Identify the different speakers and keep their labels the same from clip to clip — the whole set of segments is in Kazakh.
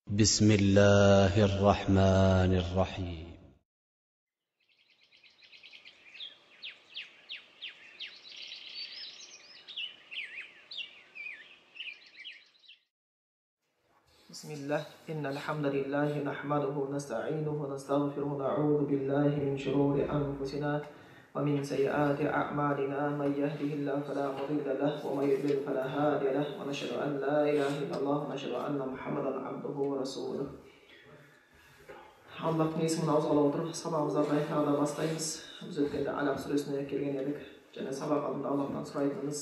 Speaker 1: بسم الله الرحمن الرحيم.
Speaker 2: بسم الله. إن الحمد لله نحمده ونستعينه ونستغفره ونعوذ بالله من شرور أنفسنا ومن سيئات أعمالنا، من يهده الله فلا مضل له ومن يضلل فلا هادي له، ونشهد أن لا إله إلا الله ونشهد أن محمدا عبده ورسوله. Аллахтың есімін ауызға ала отырып, сабағымызды тағы да бастаймыз. Біз өткенде Алақ сүресіне келген едік. Және сабақ алдында Аллахтан сұрайтынымыз,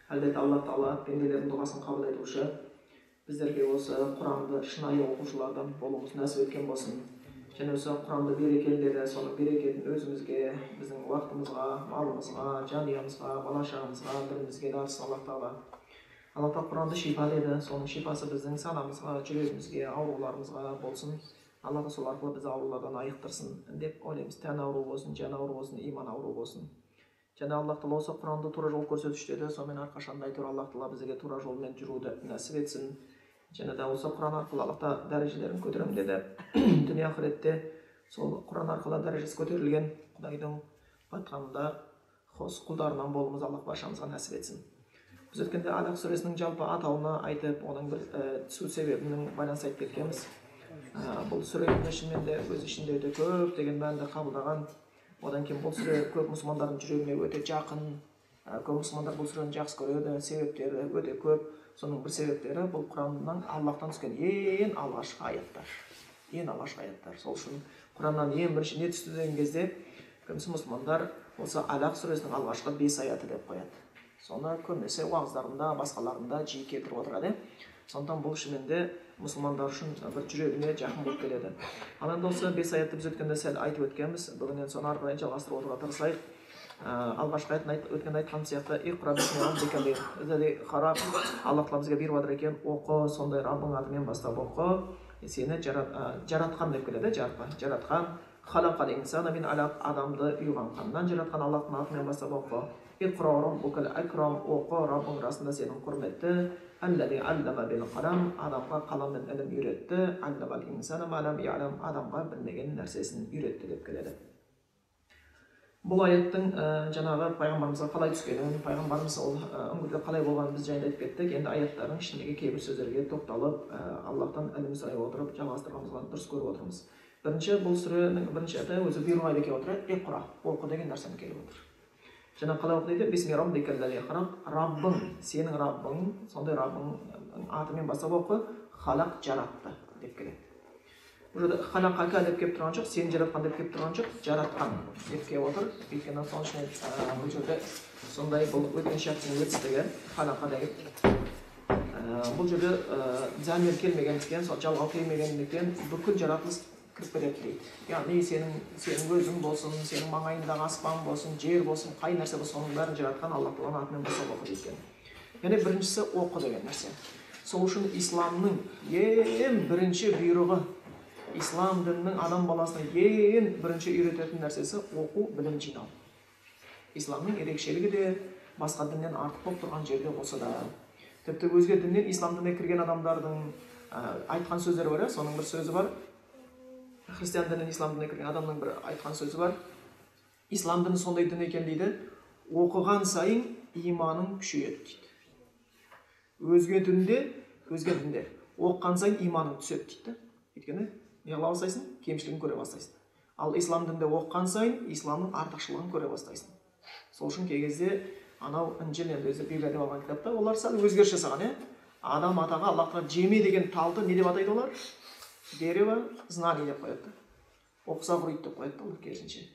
Speaker 2: әлбетте Аллах Тағала пенделердің дұғасын қабыл етуші, біздерге осы Құранды шынайы оқушылардан болуымыз нәсіп еткен болсын. Және осы Құранды берекелі деді, соның берекетін өзімізге, біздің уақытымызға, малымызға, жанұямызға, бала шағамызға, бірімізге дарытсын Аллах Тағала. Аллах Тағала Құранды шипа деді, соның шипасы біздің санамызға, жүрегімізге, ауруларымызға болсын. Аллах сол арқылы бізді аурулардан айықтырсын деп ойлаймыз. Тән ауру болсын, жан ауру болсын, иман ауру болсын. Және Аллах Тағала осы Құранды тура жол көрсетуші деді, сонымен әрқашанда әйтеуір Аллах Тағала бізге тура жолмен жүруді нәсіп етсін. Және де осы Құран арқылы Аллах Тағала дәрежелерін көтеремін деді. Дүние ақыретте сол Құран арқылы дәрежесі көтерілген Құдайдың айтқанында хос құлдарынан болуымыз Аллах баршамызға нәсіп етсін. Біз өткенде Алақ сүресінің жалпы атауына айтып, оның бір түсу себебінің байланысы айтып кеткенбіз. Бұл сүре шынымен де өз ішінде өте көп деген мәнді қабылдаған. Одан кейін бұл сүре көп мұсылмандардың жүрегіне өте жақын. Көп мұсылмандар бұл сүрені жақсы көреді, себептері өте көп. Соның бір себептері бұл Құраннан Аллахтан түскен ең алғашқы аяттар. Ең алғашқы аяттар. Сол үшін Құраннан ең бірінші не түсті деген кезде көбісі мұсылмандар осы Алақ сүресінің алғашқы 5 аяты деп қояды. Соны көбінесе уағыздарында, басқаларында жиі келтіріп отырады. Сондықтан бұл шынымен де мұсылмандар үшін бір жүрегіне жақын болып келеді. Ал енді осы 5 аятты біз өткенде сәл айтып өткенбіз. Бүгін енді соны ары қарай жалғастырып отыруға тырысайық. Алғашқы аятын өткенде айтқан сияқты, Иқра бисми раббикаллази халақ. Аллах Тағала бізге бұйырып жатыр екен, оқы, сондай Раббың атымен бастап оқы, сені жаратқан деп келеді, жаратқан. Халақал инсана мин алақ, адамды ұйыған қаннан жаратқан Аллахтың атымен бастап оқы. Иқра раббукал акрам, оқы, Раббың расында сенің құрметті. Аллази аллама бил қалам, адамға қаламмен ілім үйретті. Алламал инсана ма лам ялам, адамға білмеген нәрсесін үйретті деп келеді. Бұл аяттың жаңағы пайғамбарымызға қалай түскенін, пайғамбарымыз ол үңгірде қалай болғанын біз жайында айтып кеттік. Енді аяттардың ішіндегі кейбір сөздерге тоқталып, Аллахтан ілім сұрай отырып, жалғастырғанымызға дұрыс көріп отырмыз. Бірінші, бұл сүренің бірінші аяты өзі бұйрық аяты келіп отыр. Иқра, оқы деген нәрсені келіп отыр. Жаңа қалай оқы дейді? Бисми раббикаллази халақ. Раббың, сенің Раббың, сондай Раббың атымен бастап оқы, халақ жаратты деп келеді. Бұл жерде халақака деп келіп тұрған жоқ, сен жаратқан деп келіп тұрған жоқ, жаратқан деп келіп отыр. Өйткені соның ішіне бұл жерде сондай бұл өткен шақтың етістігі халақа деген. Бұл жерде замир келмегендіктен, сол жалғау келмегендіктен бүкіл жаратылыс кіріп кетеді дейді. Яғни сенің өзің болсын, сенің маңайындағы аспан болсын, жер болсын, қай нәрсе болсын, соның бәрін жаратқан Аллах Тағаланың атымен бастап оқы дейді. Яғни біріншісі оқы деген нәрсе. Сол үшін исламның ең бірінші бұйрығы, ислам дінінің адам баласына ең бірінші үйрететін нәрсесі оқу, білім жинау. Исламның ерекшелігі де басқа діннен артық болып тұрған жерде осы да. Тіпті өзге діннен ислам дініне кірген адамдардың айтқан сөздері бар, соның бір сөзі бар. Христиан дінінен ислам дініне кірген адамның бір айтқан сөзі бар. Ислам діні сондай дін екен дейді, оқыған сайын иманың күшейеді дейді. Өзге дінде оқыған сайын иманың түседі дейді. Өйткені не қыла бастайсың? Кемшілігін көре бастайсың. Ал ислам дінінде оқыған сайын исламның артықшылығын көре бастайсың. Сол үшін кей кезде анау Інжіл, енді өзі Библия деп алған кітапта олар сәл өзгеріс жасаған, иә? Адам атаға Аллах Тағала жеме деген талды не деп атайды олар? Дерево знаний деп қояды. Оқыса құриды деп қояды олар керісінше.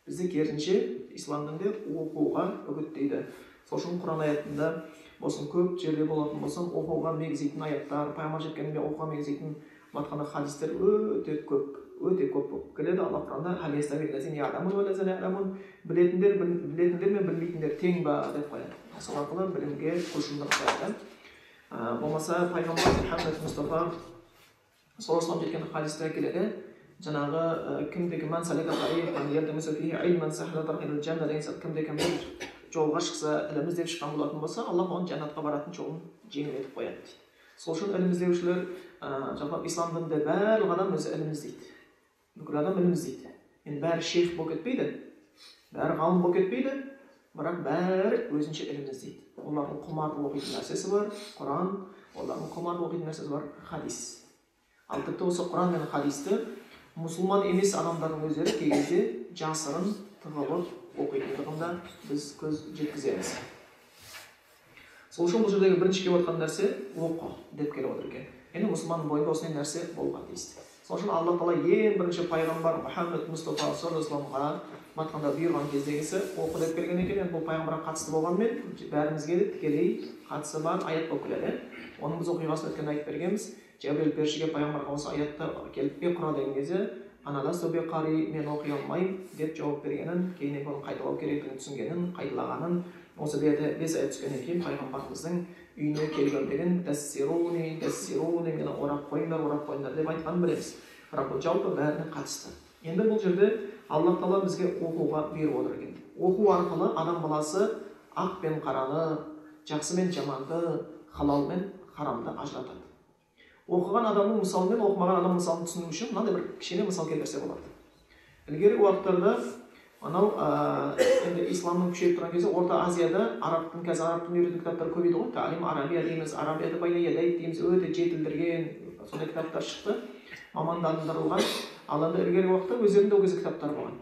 Speaker 2: Бізде керісінше ислам дінінде оқуға үгіттейді. Сол үшін Құран аятында болсын, көп жерде болатын болсын, оқуға мегзейтін аяттар, пайғамбар жеткенде оқуға мегзейтін батқанда хадистер өте көп, өте көп болып келеді. Алла Құранда білетіндер, білетіндер мен білмейтіндер тең ба деп қояды. Сол арқылы білімге құлшындырып қояды. Болмаса пайғамбар Мұхаммед Мұстафа саллаллаху алейхи жеткен хадисте келеді. Жаңағы кімде-кім деген сияқты, кімде-кім бір жолға шықса, ілім іздеп шыққан болатын болса, Аллах оның жәннатқа баратын жолын жеңіл етіп қояды дейді. Сол үшін ілім іздеушілер Жалпы ислам дінінде барлық адам өзі ілім іздейді. Бүкіл адам ілім іздейді. Енді бәрі шейх болып кетпейді, бәрі ғалым болып кетпейді, бірақ бәрі өзінше ілім іздейді. Олардың құмартып оқитын нәрсесі бар, Құран, олардың құмартып оқитын нәрсесі бар, хадис. Ал тіпті осы Құран мен хадисті мұсылман емес адамдардың өздері кей кезде жасырын тығылып оқитындығын да біз көз жеткіземіз. Сол үшін бұл жердегі бірінші келіп отырған нәрсе оқы деп келіп отыр екен. Енді мұсылманның бойында осындай нәрсе болуға тиісті. Сол үшін Алла тағала ең бірінші пайғамбар Мұхаммед Мұстафа саллаллаху алейхи бұйырған кездегісі оқы деп келген екен. Енді бұл пайғамбарға қатысты болғанымен бәрімізге де тікелей қатысы бар аят болып келеді. Оның біз оқиғасын өткенде айтып бергенбіз. Жәбірейіл періштеге пайғамбарға осы аятты келіп иқра деген кезде ана ласту биқари, мен оқи алмаймын деп жауап бергенін, кейіннен оның қайталау керектігін түсінгенін, қайталағанын, осы 5 аят түскеннен кейін пайғамбарымыздың үйіне келгендігін, дәссируни, дәссируни, мені орап қойыңдар, орап қойыңдар деп айтқанын білеміз. Бірақ бұл жалпы бәріне қатысты. Енді бұл жерде Алла тағала бізге оқуға бұйырып отыр екен. Оқу арқылы адам баласы ақ пен қараны, жақсы мен жаманды, халал мен харамды ажыратады. Оқыған адамның мысалы мен оқымаған адамның мысалын түсіну үшін мынандай бір кішкене мысал келтірсе болады. Ілгері уақыттарда анау енді исламның күшейіп тұрған кезде Орта Азияда арабтың, қазір араб тілін үйрететін кітаптар көбейді ғой. Таалим арабия дейміз, арабия дейміз, өте жетілдірген сондай кітаптар шықты, мамандандырылған. Ал енді ілгері уақытта өздерінде ол кезде кітаптар болған.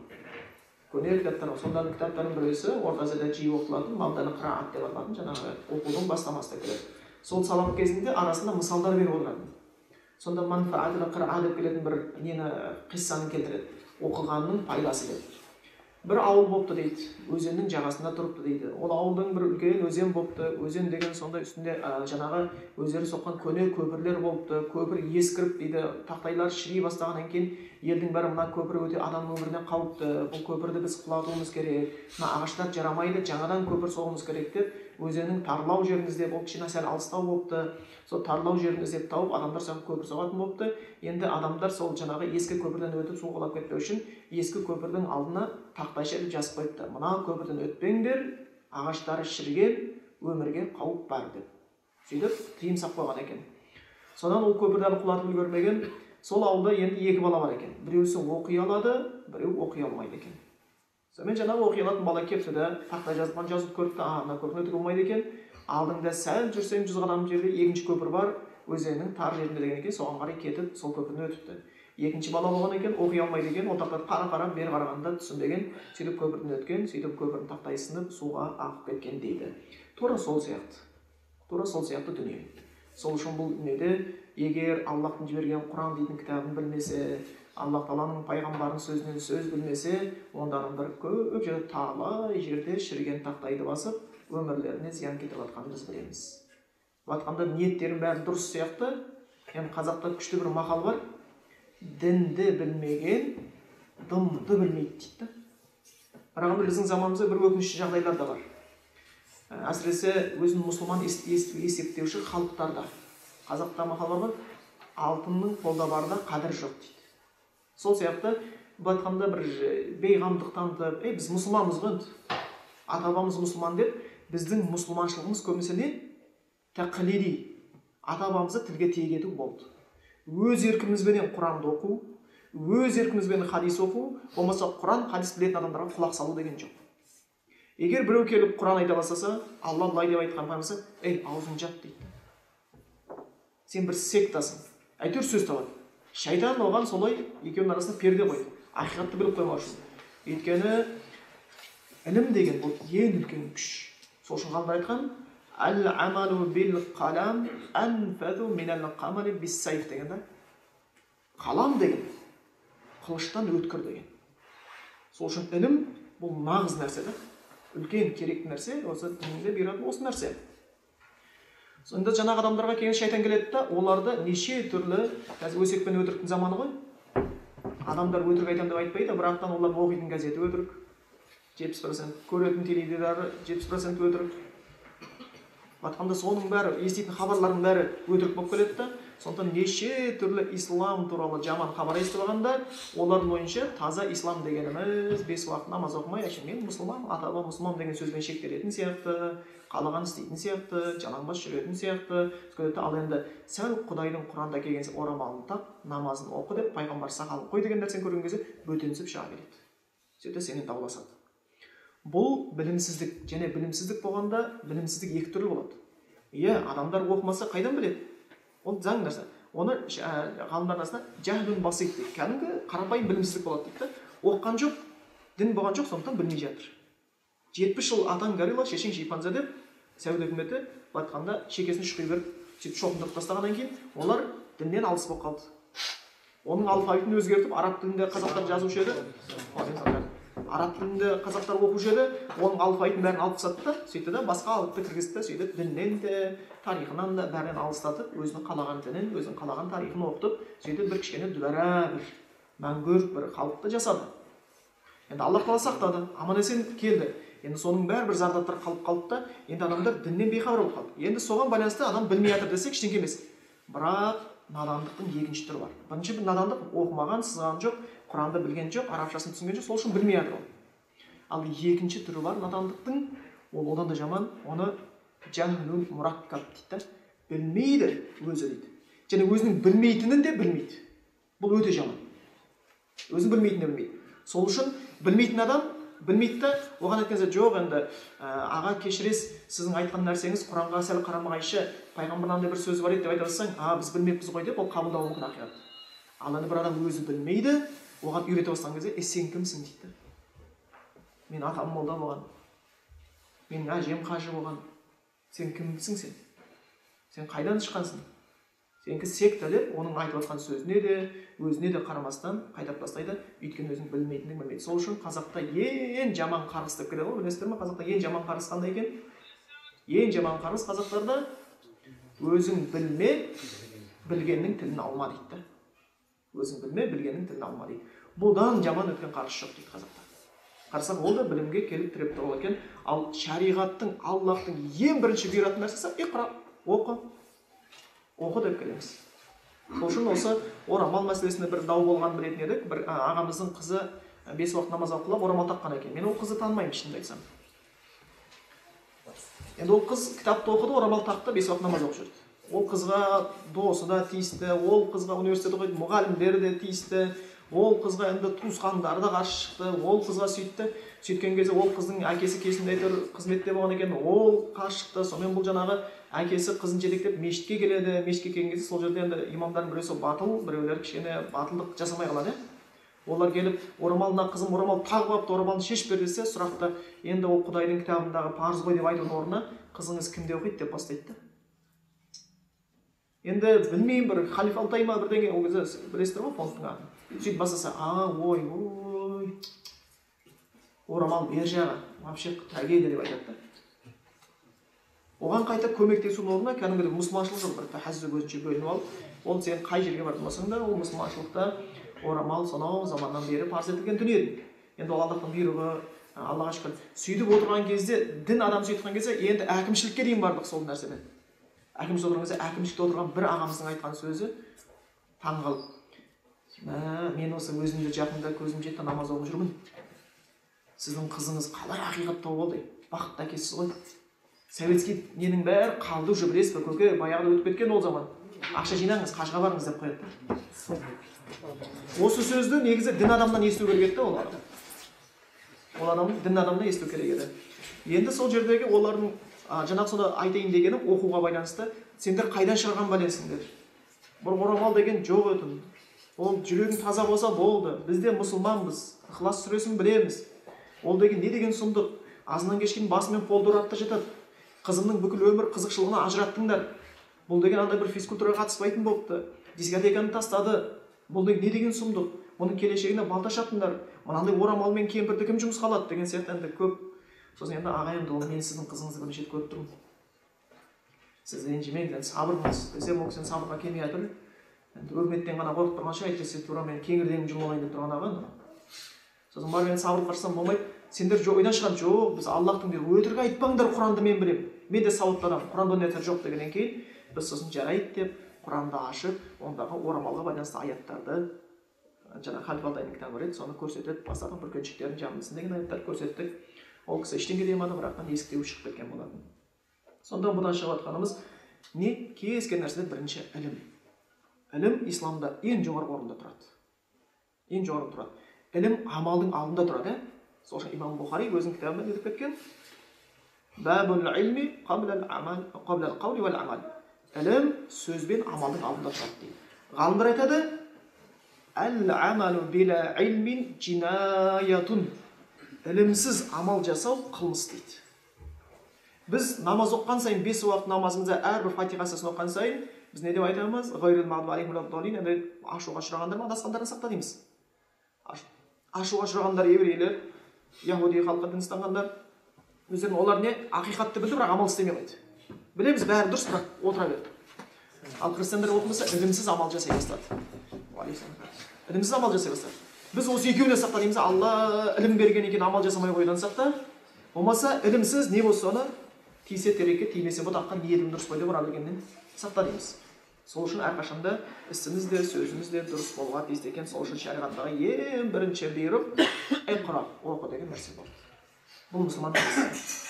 Speaker 2: Көне кітаптар, сондай кітаптардың біреусі Орта Азияда жиі оқылатын Мабдал Қираат деп аталатын жаңағы оқудың бастамасы деп келеді. Сол сабақ кезінде арасында мысалдар беріп отыратын. Сонда манфаатул қираат деп келетін бір нені қиссаны келтіреді. Оқығанның пайдасы деп. Бір ауыл болыпты дейді, өзеннің жағасында тұрыпты дейді. Ол ауылдың бір үлкен өзен болыпты. Өзен деген сондай үстінде жаңағы өздері соққан көне көпірлер болыпты. Көпір ескіріп дейді, тақтайлар шіри бастағаннан кейін елдің бәрі мына көпір өте адам өміріне қауіпті, бұл көпірді біз құлатуымыз керек, мына ағаштар жарамайды, жаңадан көпір соғуымыз керек деп өзеннің тарлау жерін іздеп, ол кішкене сәл алыстау болыпты, сол тарлау жерін іздеп тауып, адамдар соған көпір соғатын болыпты. Енді адамдар сол жаңағы ескі көпірден өтіп су құлап кетпеу үшін ескі көпірдің алдына тақтайша іліп жазып қойыпты. Мына көпірден өтпеңдер, ағаштары шіріген, өмірге қауіп бар деп. Сөйтіп тыйым салып қойған екен. Содан ол көпірді әлі құлатып үлгермеген. Сол ауылда енді екі бала бар екен. Біреусі оқи алады, біреу оқи алмайды екен. Сонымен жаңағы оқи алатын бала келіпті де, тақтай жазылған жазуды көріпті, мына көпірден өтуге болмайды екен. Алдыңда сәл жүрсең 100 қадам жерде екінші көпір бар, өзеннің тар жерінде деген екен, соған қарай кетіп, сол көпірден өтіпті. Екінші бала болған екен, оқи алмайды екен, ол тақтарды қара-қарап, бері қарағанда түсінбеген, сөйтіп көпірден өткен, сөйтіп көпірдің тақтайы сынып, суға ағып кеткен дейді. Тура сол сияқты. Тура сол сияқты дүние. Сол үшін бұл дүниеде егер Аллахтың жіберген Құран дейтін кітабын білмесе, Аллах тағаланың пайғамбарының сөзінен сөз білмесе, онда адамдар көп жерде талай жерде шіріген тақтайды басып, өмірлеріне зиян келтіріп жатқанын біз білеміз. Айтқанда ниеттерінің бәрі дұрыс сияқты. Енді қазақта күшті бір мақал бар. Дінді білмеген дымды білмейді дейді. Бірақ енді біздің заманымызда бір өкінішті жағдайлар да бар. Әсіресе өзін мұсылман есептеуші халықтарда. Қазақта мақал бар ғой, алтынның қолда барында қадір жоқ дейді. Сол сияқты былай айтқанда бір бейғамдық танытып, біз мұсылманбыз ғой енді, ата-бабамыз мұсылман деп, біздің мұсылманшылығымыз көбінесе не? Тақлиди. Ата-бабамызды тілге тиек ету болды. Өз еркімізбенен Құранды оқу, өз еркімізбен хадис оқу, болмаса Құран, хадис білетін адамдарға құлақ салу деген жоқ. Егер біреу келіп Құран айта бастаса, Алла былай деп айтқан болса, ей, аузыңды жап дейді. Сен бір сектасың. Әйтеуір сөз табады. Шайтан оған солай екеуінің арасына перде қойды. Ақиқатты біліп қоймау үшін. Өйткені ілім деген бұл ең үлкен күш. Сол үшін ғалымдар айтқан, әл-амалу бил қалам анфазу минал қамали бис-сайф деген да. Қалам деген қылыштан өткір деген. Сол үшін ілім бұл нағыз нәрсе да. Үлкен керекті нәрсе, осы дінде бұйыратын осы нәрсе. Сонда жаңағы адамдарға келген шайтан келеді да, оларды неше түрлі, қазір өсек пен өтіріктің заманы ғой. Адамдар өтірік айтамын деп айтпайды, бірақтан олардың оқитын газеті өтірік, 70%, көретін теледидары 70% өтірік. Батқанда соның бәрі, еститін хабарлардың бәрі өтірік болып келеді да. Сондықтан неше түрлі ислам туралы жаман хабар естіп алғанда, олардың ойынша таза ислам дегеніміз бес уақыт намаз оқымай, әшейін мен мұсылман, ата-бабам мұсылман деген сөзбен шектелетін сияқты. қалаған істейтін сияқты, жалаңбас жүретін сияқты. Ал енді сәл Құдайдың Құранда келген орамалын тақ, намазын оқы деп, пайғамбар сақалын қой деген нәрсені көрген кезде бөтенсіп шыға келеді. Сөйтіп сенімен дауласады. Бұл білімсіздік. Және білімсіздік болғанда білімсіздік екі түрлі болады. Иә, адамдар оқымаса қайдан біледі? Ол заң нәрсе. Оны ғалымдар арасында жаһлун басит дейді. Кәдімгі қарапайым білімсіздік болады дейді. Оқыған жоқ, дін болған жоқ, сондықтан білмей жатыр. 70 жыл атаң горилла, шешең шимпанзе деп Сәуд үкіметі былай айтқанда шекесін шұқи беріп, сөйтіп шоқындырып тастағаннан кейін олар діннен алыс болып қалды. Оның алфавитін өзгертіп, араб тілінде қазақтар жазушы еді. Араб тілінде қазақтар оқушы еді, оның алфавитін бәрін алып тастады да, сөйтті да басқа алфавитті кіргізді, сөйтіп діннен де, тарихынан да бәрінен алыстатып, өзінің қалаған дінін, өзінің қалаған тарихын оқытып, сөйтіп бір кішкене дүбәрә бір мәңгүрт бір халықты жасады. Енді Аллах тағала сақтады, аман есен келді. Енді соның бәрі бір зардаптар қалып қалды да, енді адамдар діннен бейхабар болып қалды. Енді соған байланысты адам білмей жатыр десек ештеңе емес. Бірақ надандықтың екінші түрі бар. Бірінші бір надандық оқымаған, сызған жоқ, Құранды білген жоқ, арабшасын түсінген жоқ, сол үшін білмей жатыр ол. Ал екінші түрі бар надандықтың, ол одан да жаман, оны жаһлун мураккаб дейді да, білмейді өзі дейді. Және өзінің білмейтінін де білмейді. Бұл өте жаман. Өзін білмейтінін де білмейді. Сол үшін білмейтін адам білмейді да, оған айтқан кезде жоқ енді аға кешіресіз, сіздің айтқан нәрсеңіз Құранға сәл қарама-қайшы, пайғамбардың андай бір сөзі бар еді деп айта бастасаң, а біз білмеппіз ғой деп ол қабылдауы мүмкін ақиқат. Ал енді бір адам өзі білмейді, оған үйрете бастаған кезде, сен кімсің дейді. Мен атам молда болған, менің әжем қажы болған, сен кімсің сен? Сен қайдан шыққансың? Сенікі секта деп, оның айтып жатқан сөзіне де, өзіне де қарамастан қайтарып тастайды, өйткені өзінің білмейтінін білмейді. Сол үшін қазақта ең жаман қарғыс деп келеді ғой, білесіздер ме? Қазақта ең жаман қарғыс қандай екен? Ең жаман қарғыс қазақтарда өзің білме, білгеннің тілін алма дейді. Өзің білме, білгеннің тілін алма дейді. Бұдан жаман өткен қарғыс жоқ дейді қазақта. Қарасақ, ол да білімге келіп тіреп тұрған екен. Ал шариғаттың, Аллахтың ең бірінші бұйыратын нәрсесі иқра, оқы. Оқы деп келеміз. Сол үшін осы орамал мәселесінде бір дау болғанын білетін едік. Бір ағамыздың қызы 5 уақыт намаз оқылап орамал таққан екен. Мен ол қызды танымаймын, шынымды айтсам. Енді ол қыз кітапты оқыды, орамал тақты, 5 уақыт намаз оқып жүрді. Ол қызға досы да тиісті, ол қызға университет оқитын мұғалімдері де тиісті, ол қызға енді туысқандары да қарсы шықты, ол қызға сөйтті. Сөйткен кезде ол қыздың әкесі кезінде әйтеуір қызметте болған екен, ол қарсы шықты. Сонымен бұл жаңағы әкесі қызын жетектеп мешітке келеді. Мешітке келген кезде сол жерде енді имамдардың біреусі батыл, біреулері кішкене батылдық жасамай қалады. Олар келіп, орамалына қызым орамал тағып алыпты, орамалын шешіп бер десе, сұрақты енді ол Құдайдың кітабындағы парыз ғой деп айтудың орнына қызыңыз кімде оқиды деп бастайды да. Енді білмеймін, бір халиф Алтай ма бірдеңе, ол кезде білесіздер ғой фондтың атын. Сөйтіп бастаса, а ой ой орамал бер жағы, вообще трагедия деп айтады да. Оған қайта көмектесудің орнына кәдімгідей мұсылманшылық жоқ, бір тәхәссүс өзінше бөлініп алып, ол сен қай жерге баратын болсаң да, ол мұсылманшылықта орамал сонау заманнан бері парыз етілген дүние. Енді ол Аллахтың бұйрығы, Аллаға шүкір. Сөйтіп отырған кезде, дін адам сөйтіп отырған кезде, енді әкімшілікке дейін бардық сол нәрседен. Әкімшілікте отырған кезде, әкімшілікте отырған бір ағамыздың айтқан сөзі таң қалып. Мен осы өзімде жақында көзім жетті, намаз оқып жүрмін. Сіздің қызыңыз қалай ақиқат тауып алды? Бақытты әкесіз ғой. Советский ненің бәрі қалды уже, білесіз бе, көке, баяғыда өтіп кеткен ол заман. Ақша жинаңыз, қажыға барыңыз деп қояды. Осы сөзді негізі дін адамнан есту керек еді ол адам. Ол адам дін адамнан есту керек еді. Енді сол жердегі олардың жаңағы сонда айтайын дегенім оқуға байланысты, сендер қайдан шығарған бәлесіңдер? Бір орамал деген жоқ еді. Ол жүрегің таза болса болды. Біз де мұсылманбыз. Ықылас сүресін білеміз. Ол деген не деген сұмдық? Азаннан кешке дейін басымен қолды ұрады да жатады. Қызымның бүкіл өмір қызықшылығына ажыраттыңдар. Бұл деген андай бір физкультураға қатыспайтын болыпты. Дискотеканы тастады. Бұл деген не деген сұмдық? Бұның келешегіне балта шаптыңдар. Мынандай орамалмен кемпірді кім жұмысқа алады деген сияқты енді көп. Сосын енді аға, енді ол мен сіздің қызыңызды бірнеше рет көріп тұрмын. Сіз ренжімеңіз, енді сабыр қылыңыз десем, ол кісі сабырға келмей жатыр. Енді өкіметтен ғана қорқып тұрғанша, әйтпесе тура мен кеңірдегім жұлып алайын деп тұрған аға. Сосын барып енді сабыр қылсам болмайды. Сендер ойдан шығған жоқ, біз Аллахтың бұйрығы, өтірік айтпаңдар, Құранды мен білемін. Мен де сауатты адаммын, Құранда ондай нәрсе жоқ дегеннен кейін біз сосын жарайды деп Құранды ашып, ондағы орамалға байланысты аяттарды, жаңа Халиф Алтайдың кітабы бар еді, соны көрсетіп бастадық, бүркеншіктердің жамылсын деген аяттарды көрсеттік. Ол кісі ештеңе демеді, бірақ есік теуіп шығып кеткен болатын. Сонда бұдан шығып жатқанымыз не? Кез келген нәрседе бірінші ілім. Ілім исламда ең жоғарғы орында тұрады. Ең жоғары тұрады. Ілім амалдың алдында тұрады. Сол үшін имам Бұхари өзінің кітабында не деп кеткен? Бабул илми қабла ал-қаули вал амал. Ілім сөз бен амалдың алдында тұрады дейді. Ғалымдар айтады, әл-амалу била илмин жинаятун. Ілімсіз амал жасау қылмыс дейді. Біз намаз оқыған сайын, 5 уақыт намазымызда әрбір фатиха сүресін оқыған сайын біз не деп айтамыз? Ғайрил мағдуби алейхим уалад-даллин, яғни ашуға ұшырағандар мен адасқандардан сақта дейміз. Ашуға ұшырағандар еврейлер, яһуди халқы, дін ұстанғандар, өздерін олар не ақиқатты білді, бірақ амал істемей қойды. Білеміз, бәрі дұрыс, бірақ отыра берді. Ал христиандар болатын болса, ілімсіз амал жасай бастады. Ілімсіз амал жасай бастады. Біз осы екеуінен сақта дейміз. Алла ілім берген екен, амал жасамай қоюдан сақта. Болмаса ілімсіз не болса оны тисе терекке, тимесе бұтаққа, ниетім дұрыс қой деп ұра бергеннен сақта дейміз. Сол үшін әрқашанда ісіміз де, сөзіміз де дұрыс болуға тиісті екен. Сол үшін шариғаттағы ең бірінші бұйрық иқра, оқы деген нәрсе болды. Бұл мұсылман ісі.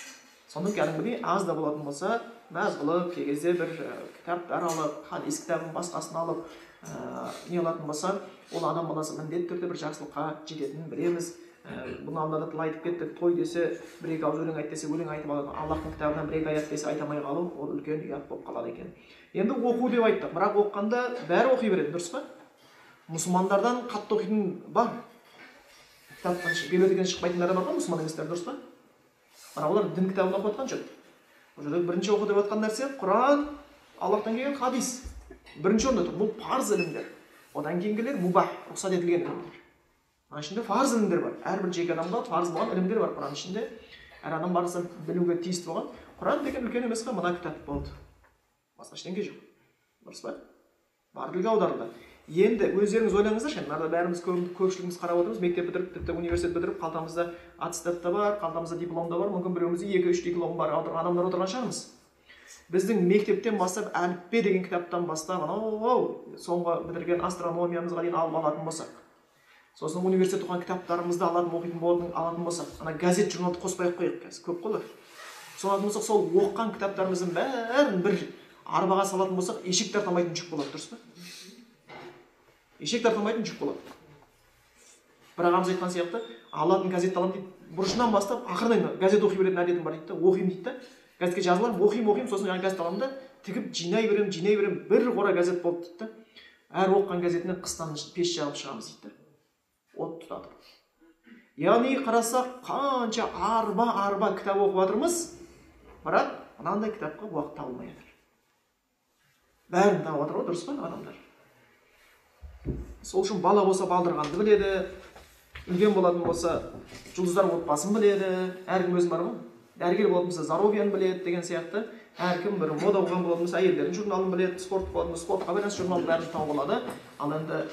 Speaker 2: Соны кәдімгідей аз да болатын болса, мәз қылып, кей кезде бір кітаптар алып, хадис кітабын басқасын алып, не алатын болса, ол адам баласы міндетті түрде бір жақсылыққа жететінін білеміз. Бұның алдында да айтып кеттік, той десе, бір екі ауыз өлең айт десе, өлең айтып алады. Аллахтың кітабынан бір екі аят десе айта алмай қалу, ол үлкен ұят болып қалады екен. Енді оқу деп айттық, бірақ оқығанда бәрі оқи береді, дұрыс па? Мұсылмандардан қатты оқитын бар. Кітаптан библиотекадан шықпайтындар да бар ғой, мұсылман еместер, дұрыс па? Бірақ олар дін кітабын оқып жатқан жоқ. Бұл жерде бірінші оқы деп жатқан нәрсе Құран, Аллахтан келген хадис. Бірінші орында тұр. Бұл парыз ілімдер. Одан кейінгілер мубах, рұқсат етілген ілімдер. Оның ішінде фарыз ілімдер бар. Әрбір жеке адамға фарыз болған ілімдер бар Құран ішінде. Әр адам барса білуге тиісті болған. Құран деген үлкен емес қой, мына кітап болды. Басқа ештеңе жоқ. Дұрыс па? Бар тілге аударылды. Енді өздеріңіз ойлаңыздаршы, мынада бәріміз көпшілігіміз қарап отырмыз, мектеп бітіріп, тіпті университет бітіріп, қалтамызда аттестат та бар, қалтамызда диплом да бар, мүмкін біреуімізде 2-3 диплом бар отырған адамдар отырған шығармыз. Біздің мектептен бастап әліппе деген кітаптан бастап анау соңғы бітірген астрономиямызға дейін алып алатын болсақ, сосын университет оқыған кітаптарымызды алатын, оқитын болатын алатын болсақ, ана газет журналды қоспай ақ қояйық, қазір көп қой олар. Сол алатын болсақ, сол оқыған кітаптарымыздың бәрін бір арбаға салатын болсақ, ешек тарта алмайтын жүк болады, дұрыс па? Ешек тарта алмайтын жүк болады. Бір ағамыз айтқан сияқты, алатын газетті аламын дейді, бұрышынан бастап ақырына дейін газет оқи беретін әдетім бар дейді да, оқимын дейді да, газетке жазыламын, оқимын, сосын жаңа газет аламын да, тігіп жинай беремін, бір қора газет болды дейді да. Әр оқыған газетінен қыстан пеш жағып шығамыз дейді да. От тұтатып. Яғни қарасақ, қанша арба кітап оқып жатырмыз, бірақ мынандай кітапқа уақыт табылмай жатыр. Бәрін тауып жатыр ғой, дұрыс па адамдар? Сол үшін бала болса балдырғанды біледі, үлкен болатын болса жұлдыздар отбасын біледі, әркім өзін бар ғой. Дәрігер болатын болса здоровьяны біледі деген сияқты, әркім бір мода қуған болатын болса әйелдердің журналын біледі, спорт болатын болса спортқа байланысты журналдың бәрін тауып алады. Ал енді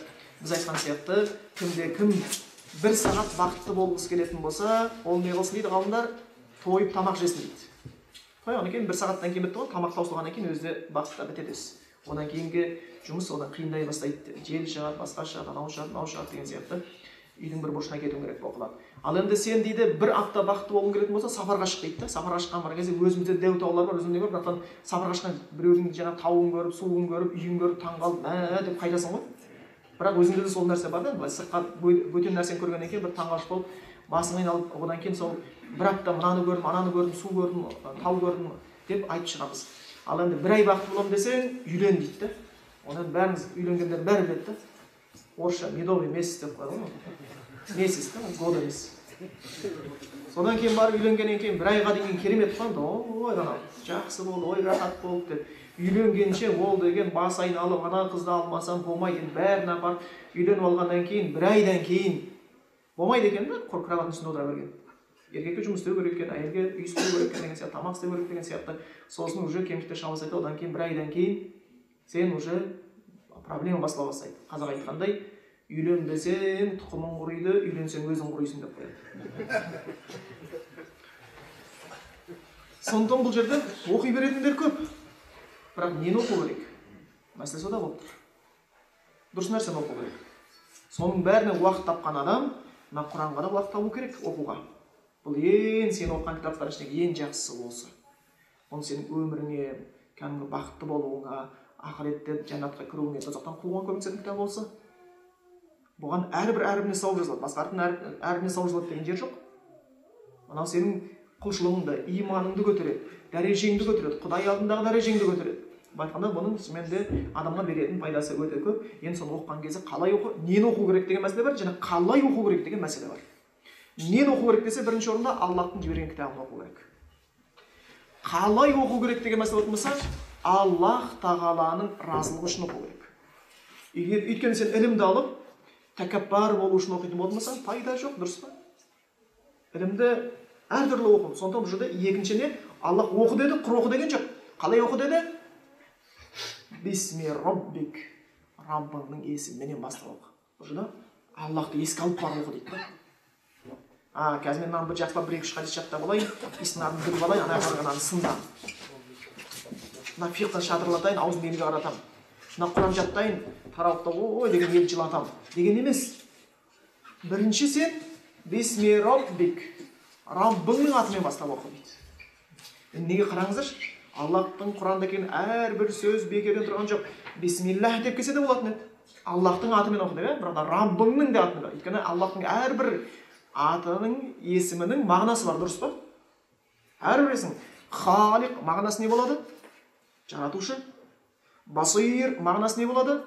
Speaker 2: біз айтқан сияқты, кімде кім бір сағат бақытты болғысы келетін болса, ол не қылсын дейді ғалымдар? Тойып тамақ жесін дейді. Тойғаннан кейін бір сағаттан кейін бітті ғой, тамақ таусылғаннан кейін өзі де бақыт та бітеді өзі. Одан кейінгі жұмыс одан қиындай бастайды. Жел шығады, басқа шығады, анау шығады, мынау шығады деген сияқты. Үйдің бір бұрышына кетуің керек болып қалады. Ал енді сен дейді бір апта бақытты болғың келетін болса, сапарға шық дейді да. Сапарға шыққан бар кезде өзімізде дәу таулар бар, өзімде бар, бірақтан сапарға шыққан біреудің жаңағы тауын көріп, суын көріп, үйін көріп таңғалып, мә деп қайтасың ғой. Бірақ өзіңде де сол нәрсе бар да, былай сыртқа бөтен нәрсені көргеннен кейін бір таңғалыш болып, басың айналып, одан кейін сол бір апта мынаны көрдім, ананы көрдім, су көрдім, тау көрдім деп айтып шығамыз. Ал енді бір ай бақытты боламын десең, үйлен дейді да. Оны бәріміз үйленгендер бәрі біледі да. Орысша медовый месяц деп қояды ғой. Месяц та, год емес. Содан кейін барып үйленгеннен кейін бір айға дейін керемет қой, ой анау жақсы болды, ой рахат болды деп. Үйленгенше ол деген бас айналып, ана қызды алмасам болмайды, енді бәрін апарып үйленіп алғаннан кейін бір айдан кейін болмайды екен да, құр кроваттың үстінде отыра берген. Еркекке жұмыс істеу керек екен, әйелге үй істеу керек екен деген сияқты, тамақ істеу керек деген сияқты. Сосын уже кемшіліктер шыға бастайды, одан кейін бір айдан кейін сен уже проблема бастала бастайды. Қазақ айтқандай, үйленбесең тұқымың құриды, үйленсең өзің құрисың деп қояды. Сондықтан бұл жерде оқи беретіндер көп. Бірақ нені оқу керек? Мәселе сода болып тұр. Дұрыс нәрсені оқу керек. Соның бәріне уақыт тапқан адам, мына Құранға да уақыт табу керек оқуға. Бұл ең сен оқыған кітаптар ішіндегі ең жақсысы осы. Оның сенің өміріңе, кәдімгі бақытты болуыңа, ақыретте жәннатқа кіруіңе, тозақтан құтылуыңа көмектесетін кітап болса, бұған әрбір әрібіне сауап жазылады. Басқа әріптің әрібіне сауап жазылады деген жер жоқ. Мынау сенің құлшылығыңды, иманыңды көтереді, дәрежеңді көтереді, Құдай алдындағы дәрежеңді көтереді. Былай айтқанда, бұның шынымен де адамға беретін пайдасы өте көп. Енді соны оқыған кезде қалай оқу, нені оқу керек деген мәселе бар, және қалай оқу керек деген мәселе бар. Нені оқу керек десе, бірінші орында Аллахтың жіберген кітабын оқу керек. Қалай оқу керек деген мәселе болатын болса, Аллах тағаланың разылығы үшін оқу керек. Егер өйткені сен ілімді алып, тәкаппар болу үшін оқитын болатын болсаң, пайда жоқ, дұрыс па? Ілімді әртүрлі оқу. Сондықтан бұл жерде екінші не? Аллах оқы деді, құр оқы деген жоқ. Қалай оқы деді? Бисми раббик, Раббыңның есіміменен бастап оқы. Бұл жерде Аллахты еске алып барып оқы дейді да. Қазір мен мынаны бір жақсылап бір екі үш хадис жаттап алайын, иснадын біліп алайын, ана қарағанын сындам. Мына фиқтан шатырлатайын, аузымды елге қаратамын. Мына Құран жаттайын, тарауықта ой деген елді жылатамын деген емес. Бірінші сен бисми раббик, Раббыңның атымен бастап оқы дейді. Енді неге қараңыздаршы, Аллахтың Құранда келген әрбір сөз бекерден тұрған жоқ. Бисмиллах деп келсе де болатын еді. Аллахтың атымен оқы деп, бірақ Раббыңның де атымен. Өйткені Аллахтың әрбір атының, есімінің мағынасы бар, дұрыс па? Әрбір есім. Халиқ мағынасы не болады? Жаратушы. Басир мағынасы не болады?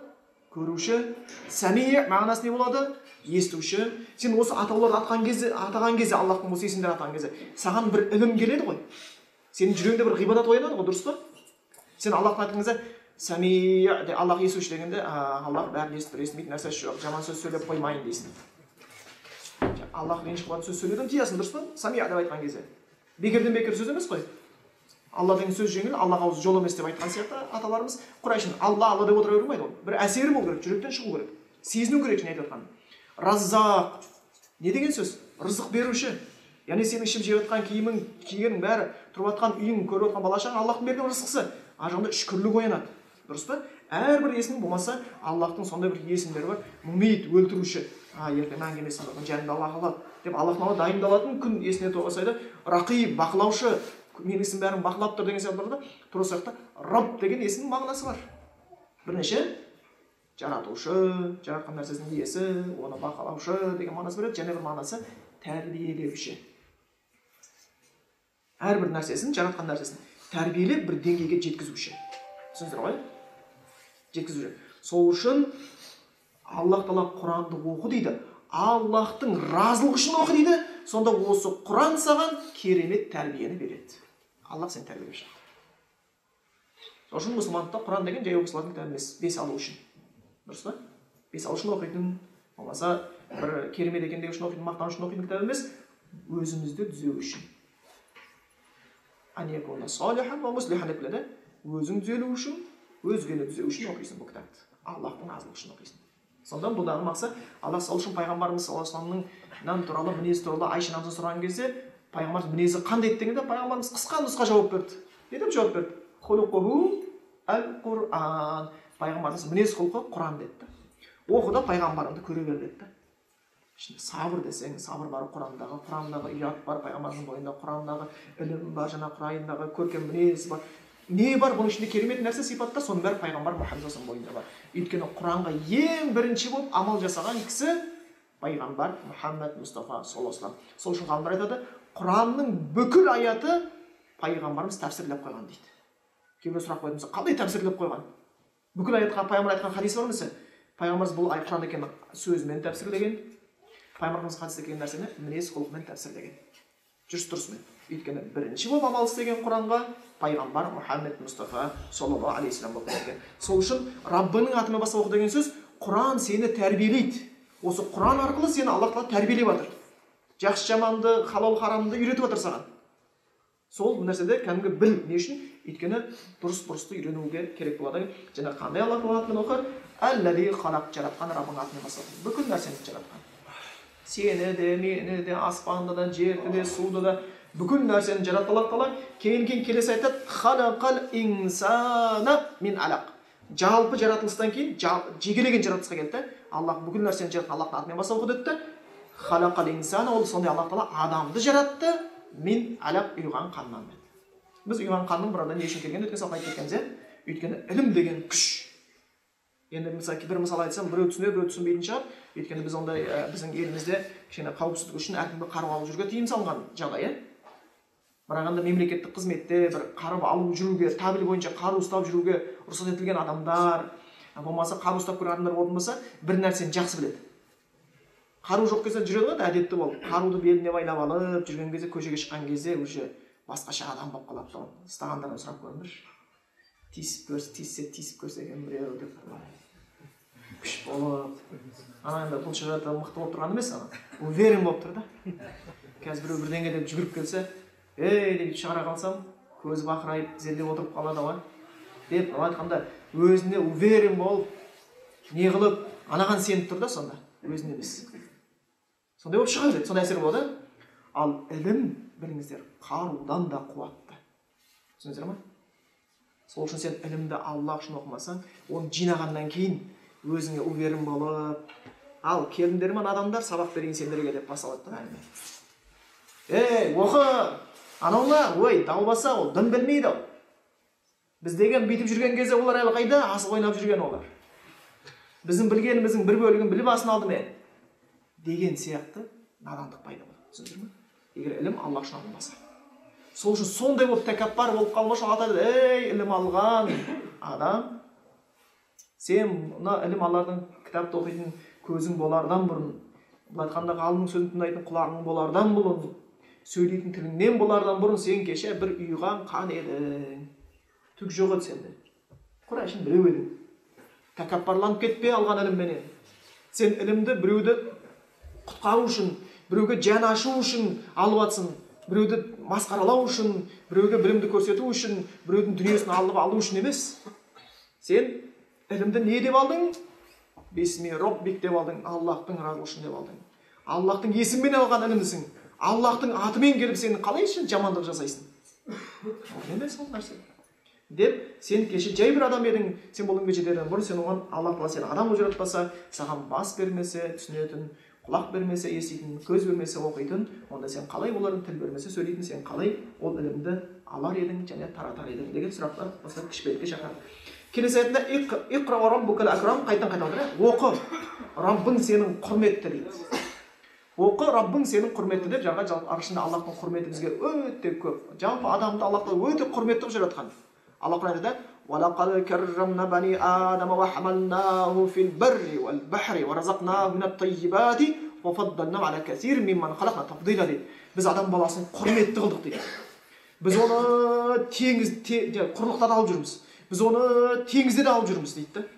Speaker 2: Көруші. Сәми мағынасы не болады? Естуші. Сен осы атауларды атаған кезде, Аллахтың осы есімдерін атаған кезде, саған бір ілім келеді ғой. Сенің жүрегіңде бір ғибадат оянады ғой, дұрыс па? Сен Аллахтың айтқан кезде, Сәми де Аллах естуші дегенде, Аллах бәрін естіп тұр, естімейтін нәрсесі жоқ, жаман сөз сөйлеп қоймайын дейсің. Аллах ренжіп қалатын сөз сөйлеуден тыясың, дұрыс па? Сәми деп айтқан кезде. Бекерден бекер сөз емес қой. Алла деген сөз жеңіл, Аллах аузы жол емес деп айтқан сияқты аталарымыз Құрайшын Алла Алла деп отыра бермейді ғой. Бір әсері болу керек, жүректен шығу керек. Сезіну керек не айтып жатқанын. Раззақ не деген сөз? Рызық беруші. Яғни сенің ішіп жеп жатқан киімің, кигенің бәрі, тұрып жатқан үйің, көріп жатқан бала шағаң Аллахтың берген рызқысы. Ар жағында шүкірлік оянады. Дұрыс па? Әрбір есім болмаса Аллахтың сондай бір есімдері бар. Мумит, өлтіруші. Ертең мәңгі емес, жанымды Аллах алады деп Аллахтың алдында дайындалатын күн есіне тоғысайды. Рақиб, бақылаушы, менің ісім бәрін бақылап тұр деген сияқты бар да. Тура сияқты Раб деген есімнің мағынасы бар. Бірнеше жаратушы, жаратқан нәрсесінің иесі, оны бақылаушы деген мағынасы береді. Және бір мағынасы тәрбиелеуші. Әрбір нәрсесін, жаратқан нәрсесін тәрбиелеп бір деңгейге жеткізуші. Түсіндіңіздер ғой? Жеткізуші. Сол үшін Аллах тағала Құранды оқы дейді. Аллахтың разылығы үшін оқы дейді. Сонда осы Құран саған керемет тәрбиені береді. Аллах сені тәрбиелеп шығады. Сол үшін мұсылмандықта Құран деген жай оқи салатын кітап емес, бес алу үшін. Дұрыс па? Бес алу үшін оқитын, болмаса бір керемет екен деу үшін оқитын, мақтану үшін оқитын кітап емес, өзімізді түзеу үшін. Ан якуна салихан ва муслихан деп келеді. Өзің түзелу үшін, өзгені түзеу үшін оқисың бұл кітапты. Аллахтың разылығы үшін оқисың. Сонда бұдағы мақсат, Аллах сол үшін пайғамбарымыз саллаллаху алейхи вассаламның туралы, мінезі туралы Айша анамыздан сұраған кезде, пайғамбарымыз мінезі қандай еді дегенде, пайғамбарымыз қысқа нұсқа жауап берді. Не деп жауап берді? Хулукуху әл-Құран. Пайғамбарымыз мінез құлқы Құран деді. Оқы да пайғамбарыңды көре бер деді. Ішінде сабыр десең, сабыр бар Құрандағы, Құрандағы ұят бар, пайғамбардың бойында Құрандағы ілім бар, жаңа Құрандағы көркем мінез бар. Не бар бұның ішінде керемет нәрсе сипаттар, соның бәрі пайғамбар Мұхаммед саллаллаху бойында бар. Өйткені Құранға ең бірінші болып амал жасаған кісі пайғамбар Мұхаммед Мұстафа саллаллаху алейхи вассалам. Сол үшін ғалымдар айтады, Құранның бүкіл аяты пайғамбарымыз тәпсірлеп қойған дейді. Кейбір сұрақ қоятын болса, қалай тәпсірлеп қойған? Бүкіл аятқа пайғамбар айтқан хадис бар ма? Пайғамбарымыз бұл Құран екенін сөзімен тәпсірлеген, пайғамбарымыз хадисте келген нәрсені мінез құлқымен тәпсірлеген. Жүріс тұрысымен. Өйткені бірінші болып амал істеген Құранға пайғамбар Мұхаммед Мұстафа саллаллаху алейхи вассалам болып келген. Сол үшін Раббының атымен бастап оқы деген сөз, Құран сені тәрбиелейді. Осы Құран арқылы сені Аллах тағала тәрбиелеп жатыр. Жақсы жаманды, халал харамды үйретіп жатыр саған. Сол нәрседе кәдімгі біл. Не үшін? Өйткені дұрыс бұрысты үйренуге керек болады. Және қандай Аллах тағала атымен оқы? Әлләзи халақ, жаратқан Раббың атымен бастап. Бүкіл нәрсені жаратқан. Сені де, мені де, аспанды да, жерді де, суды да, бүкіл нәрсені жаратты Аллах тағала. Кейін келесі айтады, халақал инсана мин алақ. Жалпы жаратылыстан кейін жекелеген жаратылысқа келді. Аллах бүкіл нәрсені жаратқан Аллахтың атымен бастап оқы деді. Халақал инсана, ол сондай Аллах тағала адамды жаратты, мин алақ, ұйыған қаннан деді. Біз ұйыған қанның бір не үшін келгенін өткен сабақта айтып кеткенбіз, иә? Өйткені ілім деген күш. Енді мысалы бір мысал айтсам, біреу түсінер, біреу түсінбейтін шығар. Өйткені біз ондай біздің елімізде кішкене қауіпсіздік үшін әркімге қару алып жүруге тыйым салынған жағдай, иә? Бірақ енді мемлекеттік қызметте бір қару алып жүруге, табель бойынша қару ұстап жүруге рұқсат етілген адамдар, болмаса қару ұстап көрген адамдар болатын болса, бір нәрсені жақсы біледі. Қару жоқ кезде жүреді ғой, әдетті болып. Қаруды беліне байлап алып жүрген кезде, көшеге шыққан кезде уже басқаша адам болып қалады тұғын. Ұстағандардан сұрап көріңдерші. Тиісіп көрсе, тиіссе, тиісіп көрсе екен біреу деп күш болып. Ана енді бұлшық мықты болып тұрған емес, ана уверен болып тұр да. Қазір біреу бірдеңе деп жүгіріп келсе, ей деп шығара қалсам, көзі бақырайып тізерлеп отырып қалады ғой деп, былай айтқанда өзіне уверен болып, не қылып, анаған сеніп тұр да сонда, өзіне емес. Сондай болып шыға береді, сондай әсер болады. Ал ілім, біліңіздер, қарудан да қуатты. Түсіндіңіздер ма? Сол үшін сен ілімді Аллах үшін оқымасаң, оны жинағаннан кейін өзіңе уверен болып, ал келіңдер ме адамдар, сабақ берейін сендерге деп басталады да әңгіме. Ей, оқы, анау ма? Ой, далбаса ол, дін білмейді ол. Біз деген бүйтіп жүрген кезде олар әлі қайда асық ойнап жүрген олар. Біздің білгеніміздің бір бөлігін біліп асын алдымен деген сияқты надандық пайда болады. Түсіндіңдер ме? Егер ілім Аллах үшін алынбаса. Сол үшін сондай болып тәкаппар болып қалмау үшін Алла айтады, ей, ілім алған адам, сен мына ілім алардың кітапты оқитын көзің болардан бұрын, былай айтқанда ғалымның сөзін тыңдайтын құлағың болардан бұрын, сөйлейтін тіліңнен болардан бұрын сен кеше бір ұйыған қан едің. Түк жоқ еді сенде. Құр әшейін біреу едің. Тәкаппарланып кетпе алған ілімменен. Сен ілімді біреуді құтқару үшін, біреуге жан ашу үшін алып атсың, біреуді масқаралау үшін, біреуге білімді көрсету үшін, біреудің дүниесін алып алу үшін емес. Сен ілімді не деп алдың? Бисми Роббик деп алдың, Аллахтың разылығы үшін деп алдың. Аллахтың есімімен алған ілімдісің. Аллахтың атымен келіп сен қалай үшін жамандық жасайсың? Ол емес ол нәрсе. Деп, сен кеше жай бір адам едің, сен бұл күнге жетерден бұрын сен оған Аллах тағала сені адам қылып жаратпаса, саған бас бермесе, түсінетін, құлақ бермесе, еститін, көз бермесе, оқитын, онда сен қалай олардың тіл бермесе, сөйлейтін, сен қалай ол ілімді алар едің және таратар едің деген сұрақтар осы кішіпейілдікке шақырады. Келесі аятында иқра уа раббукал акрам қайтадан қайталап отыр. Оқы, Раббың сенің құрметті дейді. Оқы, Раббың сенің құрметті деп жаңа жалпы аршында Аллахтың құрметі бізге өте көп. Жалпы адамды Аллах тағала өте құрметті қылып жаратқан. Алла Құран айтады: "Уалақад каррамна бани Адама ва хамалнаху фил барри вал бахри ва разақнаху минат таййибати ва фаддалнаху ала касирин мимман халақна тафдила" дейді. Біз адам баласын құрметті қылдық дейді. Біз оны теңіз құрлықта да алып жүрміз. Біз оны теңізде де алып жүрміз дейді.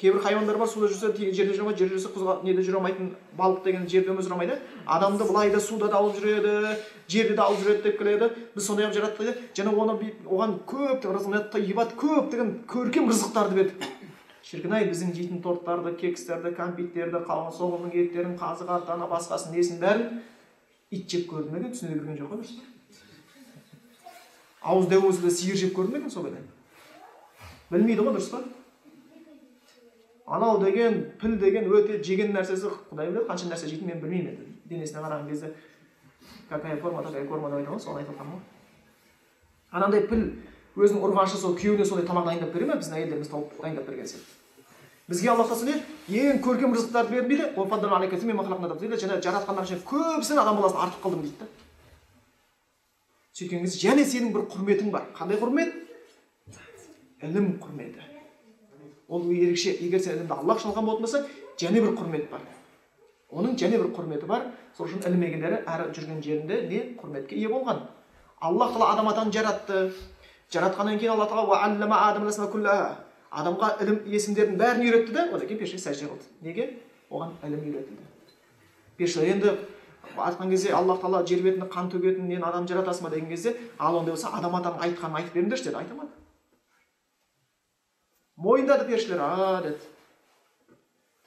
Speaker 2: Кейбір хайуандар бар, суда жүрсе, жерде жүре алмайды, жерде жүрсе, құзға неде жүре алмайтын, балық деген жерде өмір сүре алмайды. Адамды былай да суда да алып жүреді, жерде де алып жүреді деп келеді. Біз сондай қылып жараттық дейді. Және оны оған көптеген тайибат, көптеген көркем рызықтарды бердік. Шіркін-ай, біздің жейтін торттарды, кекстерді, кәмпиттерді, қауын соғымның еттерін, қазы қартаны, басқасын, несін бәрін ит жеп көрді ме екен, түсіне берген жоқ қой дұрыс па? Ауыз дәу болса да сиыр жеп көрді ме екен сол кезде? Білмейді ғой, дұрыс па? Анау деген, піл деген өте жеген нәрсесі, Құдай біледі, қанша нәрсе жейтінін мен білмеймін енді. Денесіне қараған кезде какая форма, такая корма деп айтамын ғой, соны айтып отырмын ғой. Анандай піл өзінің ұрғашы сол күйеуіне сондай тамақ дайындап бере ме? Біздің әйелдеріміз тауып дайындап берген сияқты. Бізге Аллах тағала ең көркем рызықтарды берді дейді. Және жаратқандар ішінен көбісін адам баласын артық қылдым дейді. Сөйткен кезде және сенің бір құрметің бар. Қандай құрмет? Ілім құрметі. Ол ерекше, егер сен ілімді Аллах үшін алған болатын болсаң, және бір құрмет бар. Оның және бір құрметі бар. Сол үшін ілім егелері әр жүрген жерінде не құрметке ие болған. Аллах тағала адам атаны жаратты. Жаратқаннан кейін Алла тағала уа аллама адамал асма куллаха, адамға ілім есімдердің бәрін үйретті де, одан кейін періште сәжде қылды. Неге? Оған ілім үйретілді. Періште енді айтқан кезде Аллах тағала жер бетінде қан төгетін нені адам жаратасың ба деген кезде, ал ондай болса адам атаның айтқанын айтып беріңдерші деді. Айта алмады. Мойындады періштелер, а деді.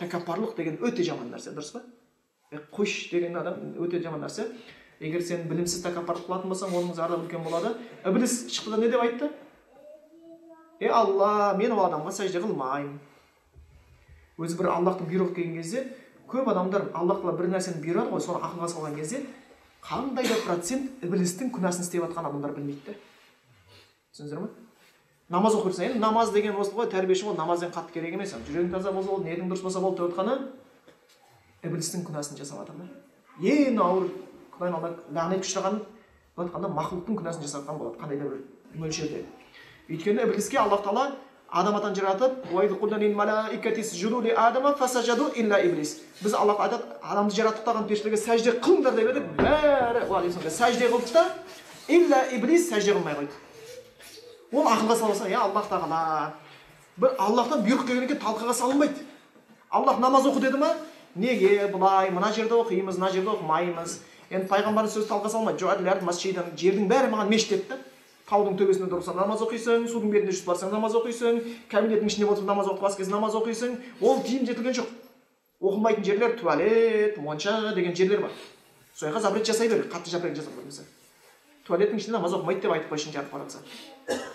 Speaker 2: Тәкаппарлық деген өте жаман нәрсе, дұрыс па? Қойш деген адам өте жаман нәрсе. Егер сен білімсіз тәкаппарлық қылатын болсаң, оның зардабы үлкен болады. Ібліс шықты да не деп айтты? Е Алла, мен ол адамға сәжде қылмаймын. Өзі бір Аллахтың бұйрығы келген кезде, көп адамдар Аллах тағала бір нәрсені бұйырады ғой, соны ақылға салған кезде қандай да процент іблістің күнәсін істеп жатқан адамдар білмейді де. Түсіндіңіздер ме? Намаз оқып жүрсең, енді намаз деген осы ғой, тәрбиеші ғой, намаз деген қатты керек емес. Жүрегің таза болса болды, ниетің дұрыс болса болды деп отқаны ібілістің күнәсін жасап жатыр да. Ең ауыр күнәнің алдында лағнет ұшыраған, былай айтқанда мақұлықтың күнәсін жасаған болады қандай да бір мөлшерде. Өйткені ібіліске Аллах тағала Адам атаны жаратып, біз Аллах айтады, адамды жараттық та періштелерге сәжде қылыңдар деп едік, бәрі сәжде қылды да, илля иблис сәжде қылмай қойды. Ол ақылға салса, я Аллах тағала, бір Аллахтан бұйрық келгеннен кейін талқыға салынбайды. Аллах намаз оқы деді ма? Неге бұлай, мына жерде оқимыз, мына жерде оқымаймыз. Енді пайғамбардың сөзі талқыға салмайды. Жердің бәрі маған мешіт деді да. Таудың төбесінде тұрсаң намаз оқисың, судың бетінде жүзіп барсаң намаз оқисың, кабинеттің ішінде отырып намаз оқып басқа кезде намаз оқисың. Ол тыйым етілген жоқ. Оқылмайтын жерлер туалет, монша деген жерлер бар. Сол жаққа запрет жасай бер, қатты запрет жасап қоймаса. Туалеттің ішінде намаз оқымайды деп айтып қойсын, жарып баратса.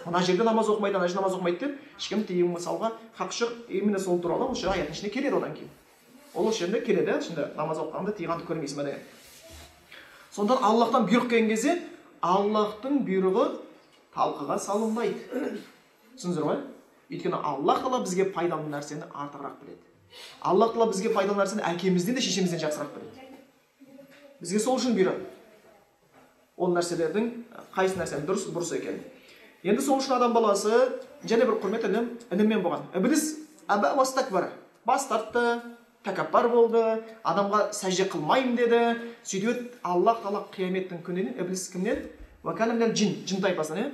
Speaker 2: Мына жерде намаз оқымайды, ана жерде намаз оқымайды деп ешкім тыйым салуға хақы жоқ. Именно сол туралы ол аяттың ішінде келеді одан кейін. Ол осы жерде келеді, шында намаз оқығанда тыйғанды көрмейсің ба деген. Сондықтан Аллахтан бұйрық келген кезде Аллахтың бұйрығы талқыға салынбайды. Түсіндіңіздер ғой? Өйткені Аллах тағала бізге пайдалы нәрсені артығырақ біледі. Аллах тағала бізге пайдалы нәрсені әкемізден де шешемізден жақсырақ біледі. Бізге сол үшін бұйырады. Ол нәрселердің қайсы нәрсенің дұрыс, бұрыс екенін. Енді сол үшін адам баласы және бір құрмет ілім, іліммен болған. Ібіліс әбә уастакбар, бас тартты, тәкаппар болды, адамға сәжде қылмаймын деді. Сөйтіп Аллах тағала қияметтің күнінен ібіліс кімнен? Уәкәлімнен жин, жын тайпасынан,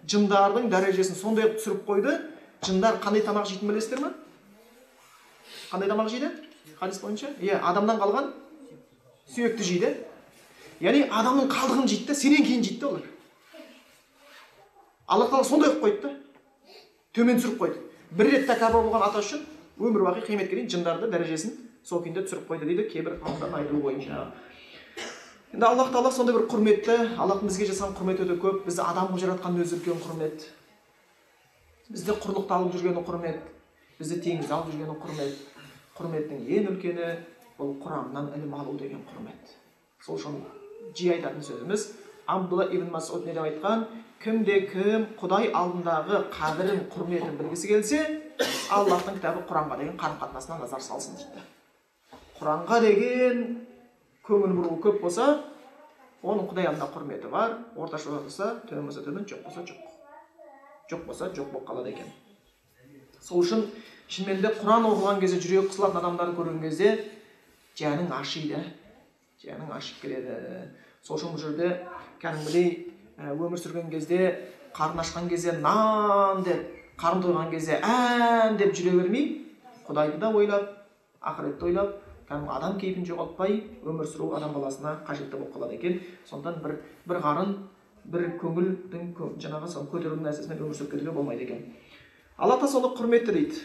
Speaker 2: жындардың дәрежесін сондай қылып түсіріп қойды. Жындар қандай тамақ жейтінін білесіздер ме? Қандай тамақ жейді? Хадис бойынша? Иә, адамнан қалған сүйекті жейді. Яғни адамның қалдығын жейді, сенен кейін жейді олар. Аллах тағала сондай қылып қойды да, төмен түсіріп қойды. Бір рет тәкаппар болған ата үшін өмір бақи қияметке дейін жындарды дәрежесін сол күйінде түсіріп қойды дейді кейбір ғалымдардың айтуы бойынша. Енді Аллах тағала сондай бір құрметті, Аллахтың бізге жасаған құрметі өте көп. Бізді адам қылып жаратқанның өзі үлкен құрмет. Бізді құрлықта алып жүргені құрмет, бізді теңізде алып жүргені құрмет. Құрметтің ең үлкені бұл Құраннан ілім алу деген құрмет. Сол үшін жиі айтатын сөзіміз, Абдулла ибн Масуд не деп айтқан? Кімде кім Құдай алдындағы қадірін, құрметін білгісі келсе, Аллахтың кітабы Құранға деген қарым-қатынасына назар салсын дейді. Құранға деген көңіл бұру көп болса, оның Құдай алдында құрметі бар, орташа болса, төмен болса төмен, жоқ болса жоқ. Жоқ болса жоқ болып қалады екен. Сол үшін шынымен де Құран оқыған кезде жүрегі қысылатын адамдарды көрген кезде жаның ашиды, жаның ашып келеді. Сол үшін бұл жерде кәдімгідей өмір сүрген кезде, қарын ашқан кезде нан деп, қарын тойған кезде ән деп жүре бермей, Құдайды да ойлап, ақыретті ойлап, кәдімгі адам кейпін жоғалтпай өмір сүру адам баласына қажетті болып қалады екен. Сондықтан бір қарын, бір көңілдің жаңағы сол көтеру нәрсесімен өмір сүріп кетуге болмайды екен. Алла тағала соны құрметті дейді.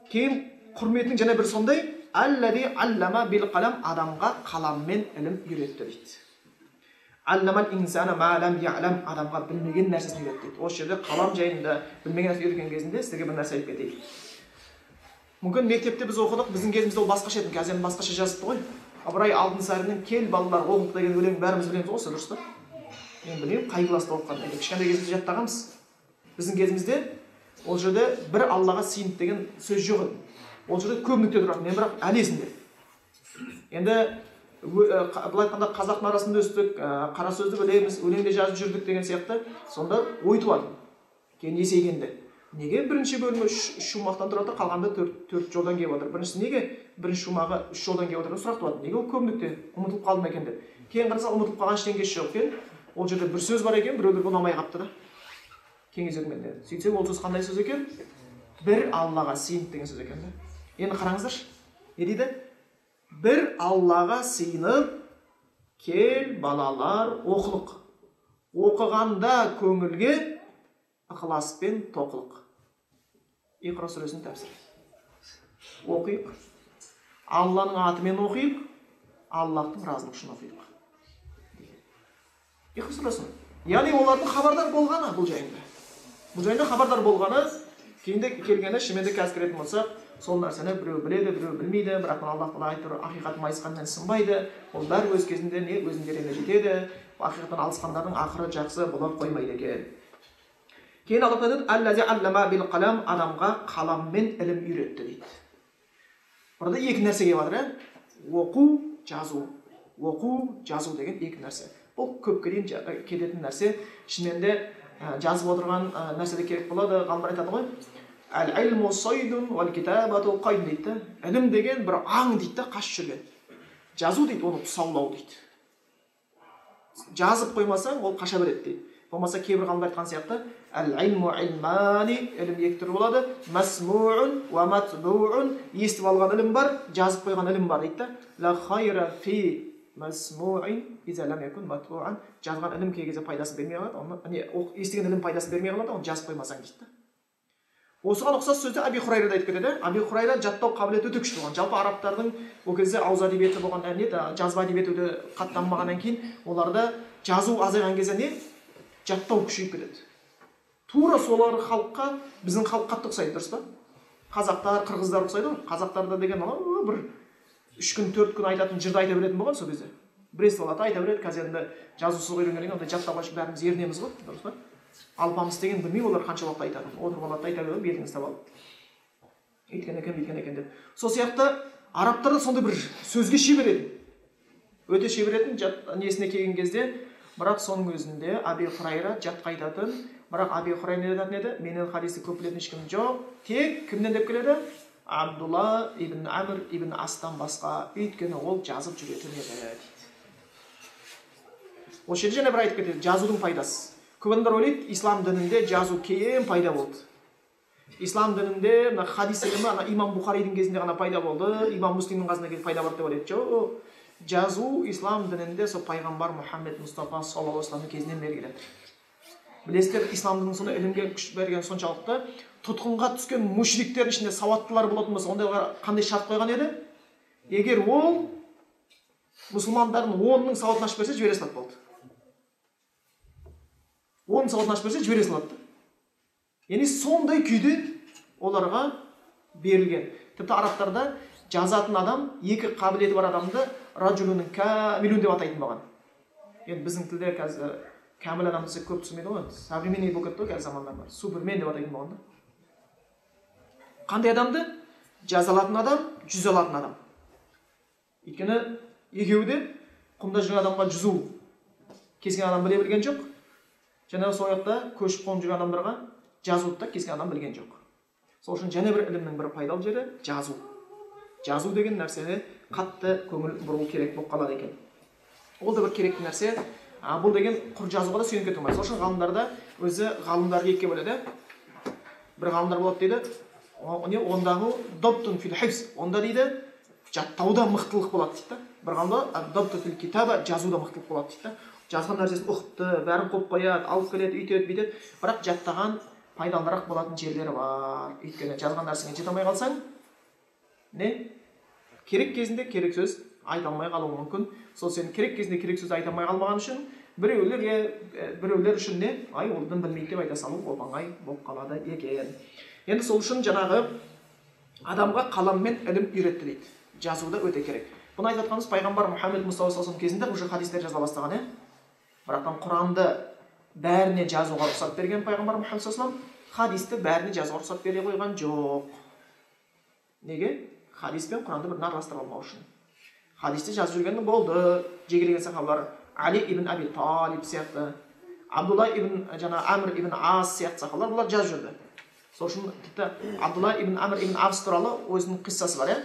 Speaker 2: Кейін құрметінің және бір сондай аллази аллама бил қалам, адамға қаламмен ілім үйретті дейді. Алламал инсана ма лам я'лам, адамға білмеген нәрсесін үйретті дейді. Осы жерде қалам жайында білмеген нәрсе үйреткен кезінде сіздерге бір нәрсе айтып кетейін. Мүмкін мектепте біз оқыдық, біздің кезімізде ол басқаша еді, қазір басқаша жазыпты ғой. Ыбырай Алтынсариннің «Кел балалар оқық» деген өлеңін бәріміз білеміз ғой, дұрыс па? Мен білмеймін қай класста оқығанын, кішкентай кезімізде жаттағанбыз. Біздің кезімізде ол жерде бір Аллаға сыйынып деген сөз жоқ еді. Ол жерде көп нүкте тұратын, мен бірақ әлі есімде. Енді былай айтқанда қазақтың арасында өстік, қара сөзді білеміз, өлеңде жазып жүрдік деген сияқты. Сонда ой туады. Кейін есейгенде. Неге бірінші бөлімі үш шумақтан тұрады, қалғанда төрт жолдан келіп отыр? Біріншісі неге бірінші шумағы үш жолдан келіп отыр? Сұрақ туады. Неге ол көп нүкте ұмытылып қалды ма екен деп. Кейін қараса ұмытылып қалған ештеңесі жоқ екен. Ол жерде бір сөз бар екен, біреулерге ұнамай қалыпты да. Кеңес үкіметіне. Сөйтсек ол сөз қандай сөз екен? Бір Аллаға сыйынып деген сөз екен да. Енді қараңыздаршы, не дейді? Бір Аллаға сыйынып, кел балалар оқылық. Оқығанда көңілге ықыласпен тоқылық. Иқра сүресінің тәпсірі. Оқиық. Алланың атымен оқиық, Аллахтың разылығы үшін оқиық. Иқра сүресінің. Яғни олардың хабардар болғаны бұл жайында. Бұл жайында хабардар болғаны, кейінде келгені, шынымен де қазір кіретін болсақ, сол нәрсені біреу біледі, біреу білмейді, бірақ Аллах тағала айтып тұр, ақиқат майысқанмен сынбайды, ол бәрі өз кезінде не өзінің дерегіне жетеді, ақиқаттан алысқандардың ақыры жақсы бола қоймайды екен. Кейін Алла тағала айтады, аллама бил қалам, адамға қаламмен ілім үйретті дейді. Burada екі нәрсе келіп жатыр, оқу, жазу. Оқу, жазу деген екі нәрсе. Бұл көпке дейін кететін нәрсе. Шынымен де жазып отырған нәрсе де керек болады. Ғалымдар айтады ғой, әл-илму сайдун вал китабату қайд дейді. Ілім деген бір аң дейді да, қашып жүрген. Жазу дейді, оны тұсаулау дейді. Жазып қоймасаң, ол қаша береді дейді. Болмаса кейбір ғалымдар айтқан сияқты, әл-илму илмани, ілім екі түрлі болады, масмуун уа матбуун, естіп алған ілім бар, жазып қойған ілім бар дейді. Ла хайра фи масмуин иза лам якун матбуан, жазған ілім кей кезде пайдасын бермей қалады, оны не естіген ілім пайдасын бермей қалады, оны жазып қоймасаң дейді. Осыған ұқсас сөзді Аби Хурайра да айтып кетеді. Аби Хурайра жаттау қабілеті өте күшті болған. Жалпы арабтардың ол кезде ауыз әдебиеті болған, не жазба әдебиеті өте қатты дамымағаннан кейін оларда жазу азайған кезде не жаттау күшейіп кетеді. Тура солар халыққа, біздің халық қатты ұқсайды, дұрыс па? Қазақтар, қырғыздар ұқсайды ғой. Қазақтарда деген бір 3 күн, 4 күн айтатын жырды айта беретін болған сол кезде. Бір естіп алады, айта береді. Қазір енді жазусыз үйренгеннен кейін ондай жаттауға бәріміз ерінеміз ғой, дұрыс па? Алпамыс деген білмеймін олар қанша уақыт айтатынын. Отырып алады, айта береді, белін ұстап алып. Өйткен екен, бүйткен екен деп. Сол сияқты арабтар да сондай бір сөзге шебер еді. Өте шебер етін, несіне келген кезде, бірақ соның өзінде Аби Хурайра жатқа айтатын, бірақ Аби Хурайра не айтатын еді? Менен хадисті көп білетін ешкім жоқ. Тек кімнен деп келеді? Абдулла ибн Амр ибн Астан басқа, өйткені ол жазып жүретін еді дейді. Осы жерде және бір айтып кетеді, жазудың пайдасы. Көп адамдар ойлайды, ислам дінінде жазу кейін пайда болды. Ислам дінінде мына хадис ілімі ана имам Бухаридің кезінде ғана пайда болды, имам Муслимнің қасында келіп пайда болды деп ойлайды. Жоқ, жазу ислам дінінде сол пайғамбар Мұхаммед Мұстафа саллаллаху алейхи вассаламның кезінен бері келеді. Білесіздер, ислам дінінің сондай ілімге күш берген соншалықты, тұтқынға түскен мушриктердің ішінде сауаттылар болатын болса, ондайларға қандай шарт қойған еді? Егер ол мұсылмандардың 10-ның сауатын ашып берсе, жібере салады болды. 10 сауатын ашып берсе, жібере салады. Яғни сондай күйде оларға берілген. Тіпті арабтарда жазатын адам, екі қабілеті бар адамды раджулун камилун деп атайтын болған. Енді біздің тілде қазір кәміл адам десек көп түсінбейді ғой, современный болып кетті ғой қазір замандар бар. Супермен деп атайтын болған да. Қандай адамды? Жаза алатын адам, жүзе алатын адам. Өйткені екеуі де құмда жүрген адамға жүзу кез келген адам біле білген жоқ. Және сол жақта көшіп қонып жүрген адамдарға жазуды да кез келген адам білген жоқ. Сол үшін және бір ілімнің бір пайдалы жері жазу. Жазу деген нәрсені қатты көңіл бұру керек болып қалады екен. Ол да бір керекті нәрсе. Бұл деген құр жазуға да сүйеніп кету болмайды. Сол үшін ғалымдарда өзі ғалымдарды екіге бөледі. Бір ғалымдар болады дейді, ондағы доптун фил хифз, онда дейді жаттауда мықтылық болады дейді да. Бір ғалымда допту фил китаба, жазуда мықтылық болады дейді да. Жазған нәрсесін ұқыпты, бәрін қойып қояды, алып келеді, үйтеді, бүйтеді. Бірақ жаттаған пайдалырақ болатын жерлері бар. Өйткені жазған нәрсеңе жете алмай қалсаң, не? Керек кезінде керек сөз айта алмай қалуы мүмкін. Сол сен керек кезінде керек сөз айта алмай қалмаған үшін біреулер үшін не? Ай, ол дін білмейді деп айта салу оп оңай болып қалады екен. Енді сол үшін жаңағы адамға қаламмен ілім үйретті дейді. Жазу да өте керек. Бұны айтып жатқанымыз пайғамбар Мұхаммед Мұстафа саллаллаху алейхи вассалам кезінде уже хадистер жазыла бастаған, е? Бірақтан Құранды бәріне жазуға рұқсат берген пайғамбар Мұхаммед саллаллаху алейхи вассалам хадисті бәріне жазуға рұқсат бере қойған жоқ. Неге? Хадис пен Құранды бірін араластыра алмау үшін. Хадисті жазып жүргеннің болды. Жекелеген сахабалар Али ибн Аби Талиб сияқты, Абдулла ибн жаңа Амр ибн Ас сияқты сахабалар бұлар жазып жүрді. Сол үшін тіпті Абдулла ибн Амр ибн Ас туралы өзінің қиссасы бар, иә?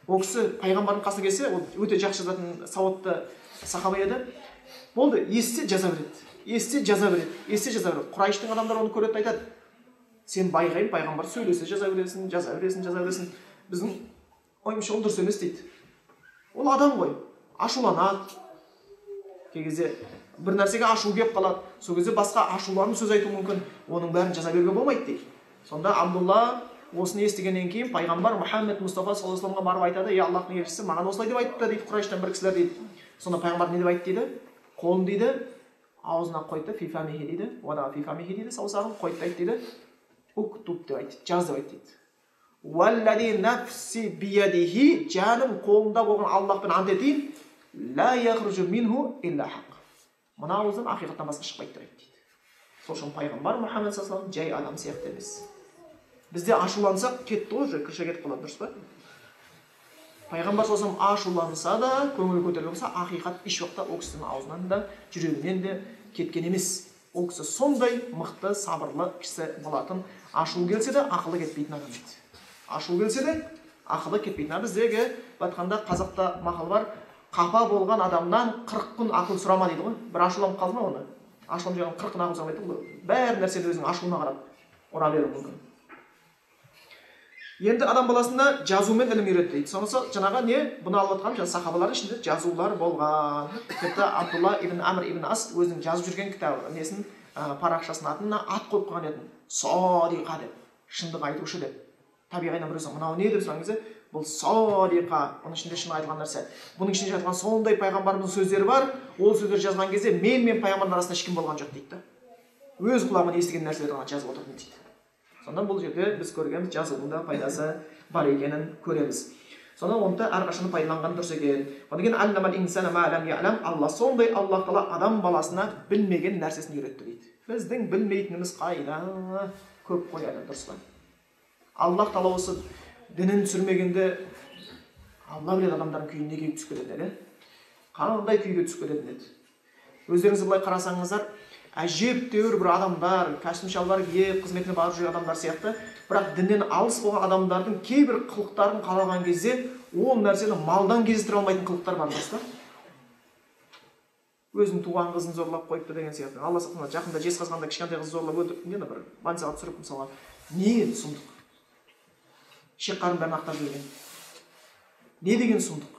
Speaker 2: Ол кісі пайғамбардың қасына келсе, ол өте жақсы жазатын сауатты сахаба еді. Болды, естісе жаза береді, естісе жаза береді, естісе жаза береді. Құрайыштың адамдары оны көреді, айтады: сен байғайын, пайғамбар сөйлесе жаза бересің, жаза бересің, жаза бересің. Біздің ойымызша ол дұрыс емес дейді. Ол адам ғой, ашуланады. Кей кезде бір нәрсеге ашу келіп қалады, сол кезде басқа ашуланып сөз айтуы мүмкін, оның бәрін жаза беруге болмайды дейді. Сонда Абдулла осыны естігеннен кейін пайғамбар Мұхаммед Мұстафа саллаллаху алейхи вассаламға барып айтады: "Ей Аллаһтың елшісі, маған осылай деп айтты" дейді Құрайыштан бір кісілер дейді. Сонда пайғамбар не деп айтты дейді? Қолын дейді аузына қойды, фифамихи дейді, уада фифамихи дейді, саусағын қойды айтты дейді. Уктуб деп айтты, жаз деп айтты дейді. Уаллади нафси биядихи, жаным қолында болған Аллаһпен ант етейін, ла яхружу минху илля хақ. Мына ауыздан ақиқаттан басқа шықпайды деп айтты дейді. Сол үшін пайғамбар Мұхаммед саллаллаху алейхи вассалам жай адам сияқты емес. Бізде ашулансақ кетті ғой, уже крыша кетіп қалады, дұрыс па? Пайғамбар саллаллаху алейхи вассалам ашуланса да, көңілі көтеріліп болса, ақиқат еш уақытта ол кісінің аузынан да, жүрегінен де кеткен емес. Ол кісі сондай мықты, сабырлы кісі болатын. Ашуы келсе де ақылы кетпейтін адам еді. Ашуы келсе де ақылы кетпейтін. Біздегі айтқанда қазақта мақал бар, қапа болған адамнан 40 күн ақыл сұрама дейді ғой. Бір ашуланып қалды ма оны? Ашуланып жүрген 40 күн ақыл сұрамайды ғой. Бәр нәрсені өзінің ашуына қарап ұра беруі мүмкін. Енді адам баласына жазу мен ілім үйретті дейді. Сонысы жаңағы не? Бұны алып отқаным жаңа сахабалардың ішінде жазулар болған. Тіпті Абдулла ибн Амр ибн Ас өзінің жазып жүрген кітабы несін, парақшасының атына ат қойып қойған еді. Садиқа деп, шындық айтушы деп. Табиғайдан біреусі мынау не деп сұраған кезде, бұл садиқа, оның ішінде шын айтылған нәрсе. Бұның ішінде жатқан сондай пайғамбарымыздың сөздері бар. Ол сөздерді жазған кезде мен мен пайғамбардың арасында ешкім болған жоқ дейді. Өз құлағымен естіген нәрселерді ғана жазып отырдым дейді. Сонда бұл жерде біз көргенбіз, жазудың да пайдасы бар екенін көреміз. Сонда оны да әрқашан пайдаланған дұрыс екен. Одан кейін алламал инсана ма лам я'лам, Алла сондай Аллах тағала адам баласына білмеген нәрсесін үйретті дейді. Біздің білмейтініміз қайда? Көп қой әлі, дұрыс па? Аллах тағала осы дінін түсірмегенде Алла біледі адамдардың күйі неге түсіп кететін еді? Қандай күйге түсіп кететін еді? Өздеріңіз былай қарасаңыздар, әжептәуір бір адамдар, костюм шалбар киіп, қызметіне барып жүрген адамдар сияқты, бірақ діннен алыс болған адамдардың кейбір қылықтарын қараған кезде ол нәрсені малдан кездестіре алмайтын қылықтар бар, дұрыс па? Өзінің туған қызын зорлап қойыпты деген сияқты. Алла сақтасын, жақында Жезқазғанда кішкентай қызды зорлап өлтіріп, не бір больницаға түсіріп мысалға. Не енді сұмдық? Шек қарын бәрін ақтап жіберген. Не деген сұмдық?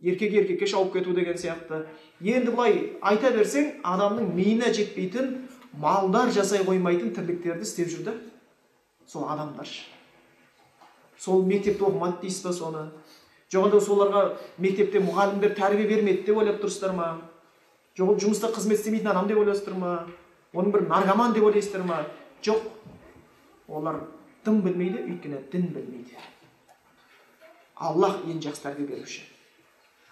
Speaker 2: Еркек еркекке шауып кету деген сияқты. Енді былай айта берсең, адамның миына жетпейтін, малдар жасай қоймайтын тірліктерді істеп жүрді. Сол адамдар. Сол мектепте оқымады дейсіз ба соны? Жоқ, онда соларға мектепте мұғалімдер тәрбие бермеді деп ойлап тұрсыздар ма? Жоқ, ол жұмыста қызмет істемейтін адам деп ойлайсыздар ма? Оның бір наркоман деп ойлайсыздар ма? Жоқ, олар дым білмейді, өйткені дін білмейді. Аллах ең жақсы тәрбие беруші.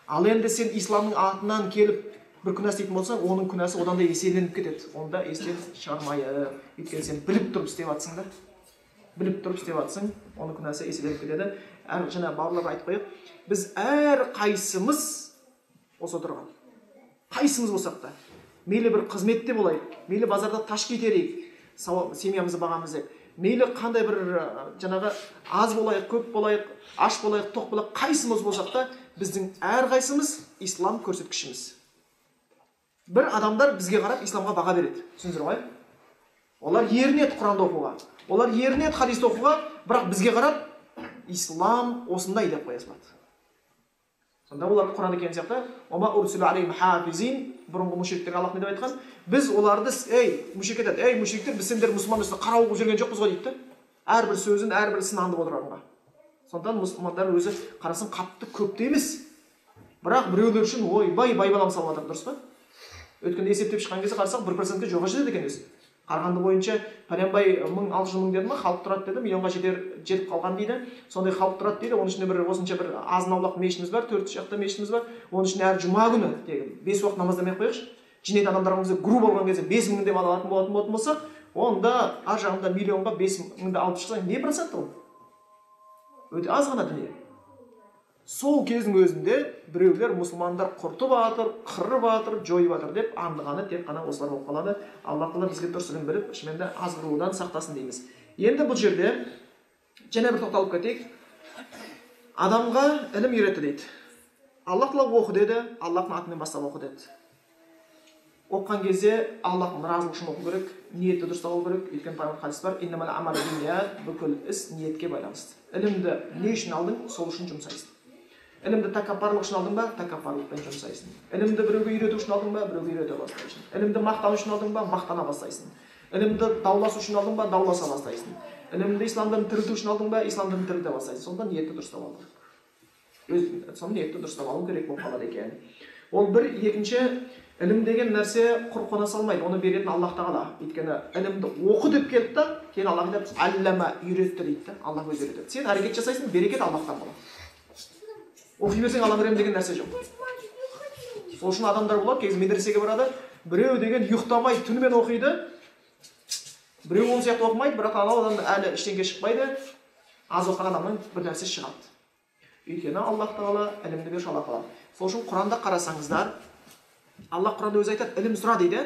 Speaker 2: Ал енді сен исламның атынан келіп бір күнә істейтін болсаң, оның күнәсі одан да еселеніп кетеді. Онда естен шығармай, өйткені сен біліп тұрып істеп жатсың да. Біліп тұрып істеп жатсың, оның күнәсі еселеніп кетеді. Әр жаңа бауырлар айтып қояйық, біз әр қайсымыз осы отырған, қайсымыз болсақ та, мейлі бір қызметте болайық, мейлі базарда таш кетерейік, семьямызды бағамыз деп, мейлі қандай бір жаңағы аз болайық, көп болайық, аш болайық, тоқ болайық, қайсымыз болсақ та, біздің әрқайсымыз ислам көрсеткішіміз. Бір адамдар бізге қарап исламға баға береді. Түсіндіңіздер ғой? Олар ерінеді Құранды оқуға, олар ерінеді хадисті оқуға, бірақ бізге қарап ислам осындай деп қоя салады. Сонда олар Құранда келген сияқты, «Уама урсилу алейхим хафизин», бұрынғы мушриктерге Аллах не деп айтқан? Біз оларды, ей, мушрик айтады, ей, мушриктер, біз сендер мұсылман үстіне қарауыл қылып жүрген жоқпыз ғой дейді да. Әрбір сөзін, әрбір ісін аңдып отырғанға. Сондықтан мұсылмандар өзі қарасаң қатты көп те емес. Бірақ біреулер үшін ойбай байбалам салып жатыр, дұрыс па? Өткенде есептеп шыққан кезде қарасақ 1%-ке жоға жетеді екен өзі. Қарағанды бойынша пәленбай 1600 мың деді ма, халық тұрады деді, миллионға жетіп қалған дейді. Сондай халық тұрады дейді, оның ішінде бір осынша бір азын аулақ мешітіміз бар, 4 жақта мешітіміз бар. Оның ішінде әр жұма күні тегін 5 уақыт намаздамай ақ қояйықшы. Жинайтын адамдар кезде грубо алған кезде 5 мың деп алатын болатын болсақ, онда ар жағында миллионға 5 мыңды алып шықсаң не процент ол? Өте аз ғана дүние. Сол кездің өзінде біреулер мұсылмандар құртып жатыр, қырып жатыр, жойып жатыр деп аңдығаны тек қана осылар болып қалады. Алла тағала бізге дұрыс ілім беріп, шынымен де азғырудан сақтасын дейміз. Енді бұл жерде және бір тоқталып кетейік. Адамға ілім үйретті дейді. Алла тағала оқы деді, Аллахтың атымен бастап оқы деді. Оқыған кезде Аллахтың разылығы үшін оқу керек, ниетті дұрыстап алу керек. Өйткені пайғамбар хадис бар, иннамал амалу бинният, бүкіл іс ниетке байланысты. Ілімді не үшін алдың, сол үшін жұмсайсың. Ілімді тәкаппарлық үшін алдың ба, тәкаппарлықпен жұмсайсың. Ілімді біреуге үйрету үшін алдың ба, біреуге үйрете бастайсың. Ілімді мақтану үшін алдың ба, мақтана бастайсың. Ілімді дауласу үшін алдың ба, дауласа бастайсың. Ілімді ислам дінін тірілту үшін алдың ба, ислам дінін тірілте бастайсың. Сондықтан ниетті дұрыстап алу керек. Соны ниетті дұрыстап алу керек болып қалады екен. Ол бір, екінші, ілім деген нәрсе құр қона салмайды, оны беретін Аллах тағала. Өйткені ілімді оқы деп келді да, кейін Аллах айтады, аллама үйретті дейді да, Аллах өзі үйретеді. Сен әрекет жасайсың, берекет Аллахтан болады. Оқи берсең ала беремін деген нәрсе жоқ. Сол үшін адамдар болады, кез медресеге барады, Біреу деген ұйықтамай түнімен оқиды, біреу ол сияқты оқымайды, бірақ анау адамның әлі ештеңе шықпайды, аз оқыған адамның бір нәрсе шығады. Өйткені Аллах тағала ілімді беруші Аллах тағала. Сол үшін Құранда қарасаңыздар, Аллах Құранда өзі айтады, ілім сұра дейді,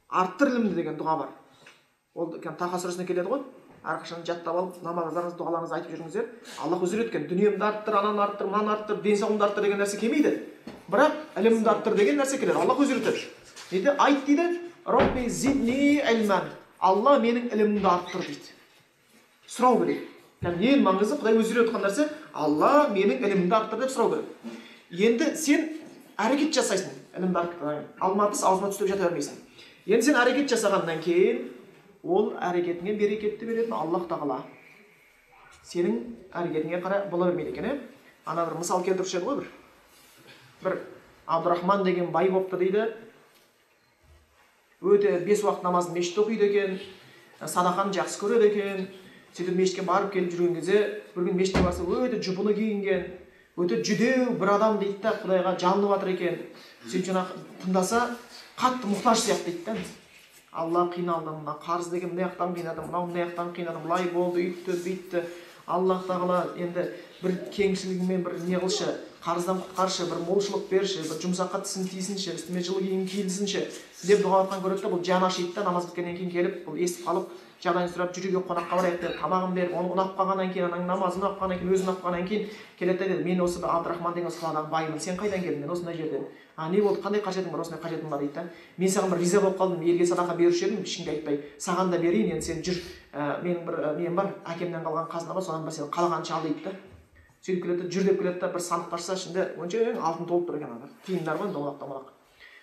Speaker 2: арттыр ілімді деген дұға бар. Ол Таха сүресіне келеді ғой. Әрқашан жаттап алып, намаздарыңызды, дұғаларыңызды айтып жүріңіздер. Аллах өзі үйреткен, дүниемді арттыр, ананы арттыр, мынаны арттыр, денсаулығымды арттыр деген нәрсе келмейді. Бірақ ілімді арттыр деген нәрсе келеді. Аллах өзі үйретеді. Дейді, айт дейді, Рабби зидни илман. Алла менің ілімімді арттыр дейді. Сұрау керек. Яғни ең маңызды Құдай өзі үйреткен нәрсе, Алла менің ілімімді арттыр деп сұрау керек. Енді сен әрекет жасайсың, ілімді арттыр. Алма піс, аузыңа түстеп жата бермейсің. Енді сен әрекет жасағаннан кейін ол әрекетіңе берекетті беретін Аллах тағала. Сенің әрекетіңе қарай бола бермейді екен. Ана бір мысал келтіруші еді ғой бір. Бір Абдурахман деген бай бопты дейді. Өте 5 уақыт намазын мешітте оқиды екен, садақаны жақсы көреді екен. Сөйтіп мешітке барып келіп жүрген кезде, бір күн мешітке барса, өте жұпыны киінген, өте жүдеу бір адам дейді да, Құдайға жалынып жатыр екен. Сөйтіп жаңағы тыңдаса, қатты мұқтаж сияқты дейді да. Алла қиналдым, мына қарыз деген мына жақтан қинадым, мынау мына жақтан қинадым, былай болды, үйтті, бүйтті. Аллах тағала енді бір кеңшілігімен бір не қылшы, қарыздан құтқаршы, бір молшылық берші, бір жұмсаққа тісін тисінші, үстіме жылы киім киілсінші деп дұға еткен көреді да, бұл жаны ашиды да, намаз біткеннен кейін келіп, бұл естіп қалып, жағдайын сұрап, жүрегі қонаққа барайық деп тамағын беріп, оны ұнап қалғаннан кейін, ананың намазын ұнап қалғаннан кейін, өзі ұнап қалғаннан кейін келеді да айтады, мен осы Абдурахман деген осы қаладағы байымын, сен қайдан келдің? Мен осындай жерден. А не болды, қандай қажетің бар? Осындай қажетім бар дейді да. Мен саған бір риза болып қалдым, елге садақа беруші едім, ешкімге айтпай, саған да берейін, енді сен жүр, менің бір нем бар, әкемнен қалған қазына бар, содан бір сен қалағанша ал дейді да. Сөйтіп келеді, жүр деп келеді да, бір сандық ашса, ішінде онша алтын толып тұр екен, ана тиындар ғой, домалақ домалақ.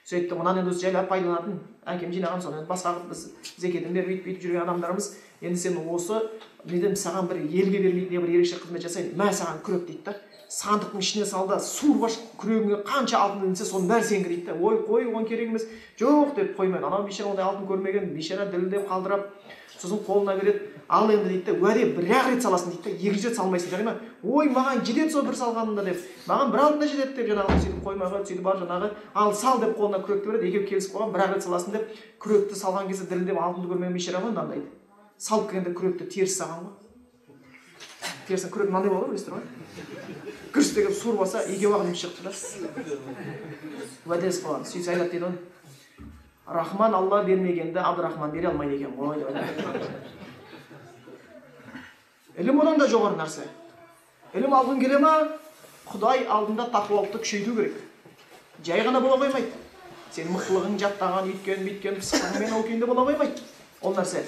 Speaker 2: Сөйтті, мынаны енді өзі жайлап пайдаланатын, әкем жинаған, соны енді басқа қылып біз зекетін беріп, өйтіп бүйтіп жүрген адамдарымыз, енді сен осы неден саған бір елге бермейтін бір ерекше қызмет жасайын, мә саған күрек дейді да. Сандықтың ішіне салды, суырып аш, күрегіңе қанша алтын ілінсе, соның бәрі сенікі дейді да. Ой, қой, оған керек емес. Жоқ деп қоймайды. Анау бейшара ондай алтын көрмеген, бейшара дірілдеп қалдырап, сосын қолына береді. Ал енді дейді да, уәде бір-ақ рет саласың дейді да, екінші рет салмайсың, жарай ма? Ой, маған жетеді сол бір салғанында деп, маған бір алтын да жетеді деп жаңағы сөйтіп қоймай қойды, сөйтіп барып жаңағы ал сал деп қолына күректі береді, екеуі келісіп қойған, бір-ақ рет саласың деп, күректі салған кезде дірілдеп алтынды көрмеген бейшара ғой мынандайды. Салып келгенде күректі теріс салған ғой. Терісін күрек мынандай болады ғой, білесіздер ғой. Күрс деген суырып алса, екеуі ақ ілініп шықты да. Уәдесі қылған. Сөйтсе айтады дейді ғой. Рахман Алла бермегенді Абдурахман бере алмайды екен ғой деп айтады. Ілім одан да жоғары нәрсе. Ілім алғың келе ма? Құдай алдында тақуалықты күшейту керек. Жай ғана бола қоймайды. Сен мықтылығың жаттаған, үйткен, бүйткен, пысықтығыңмен ол күйінде бола қоймайды. Ол нәрсе.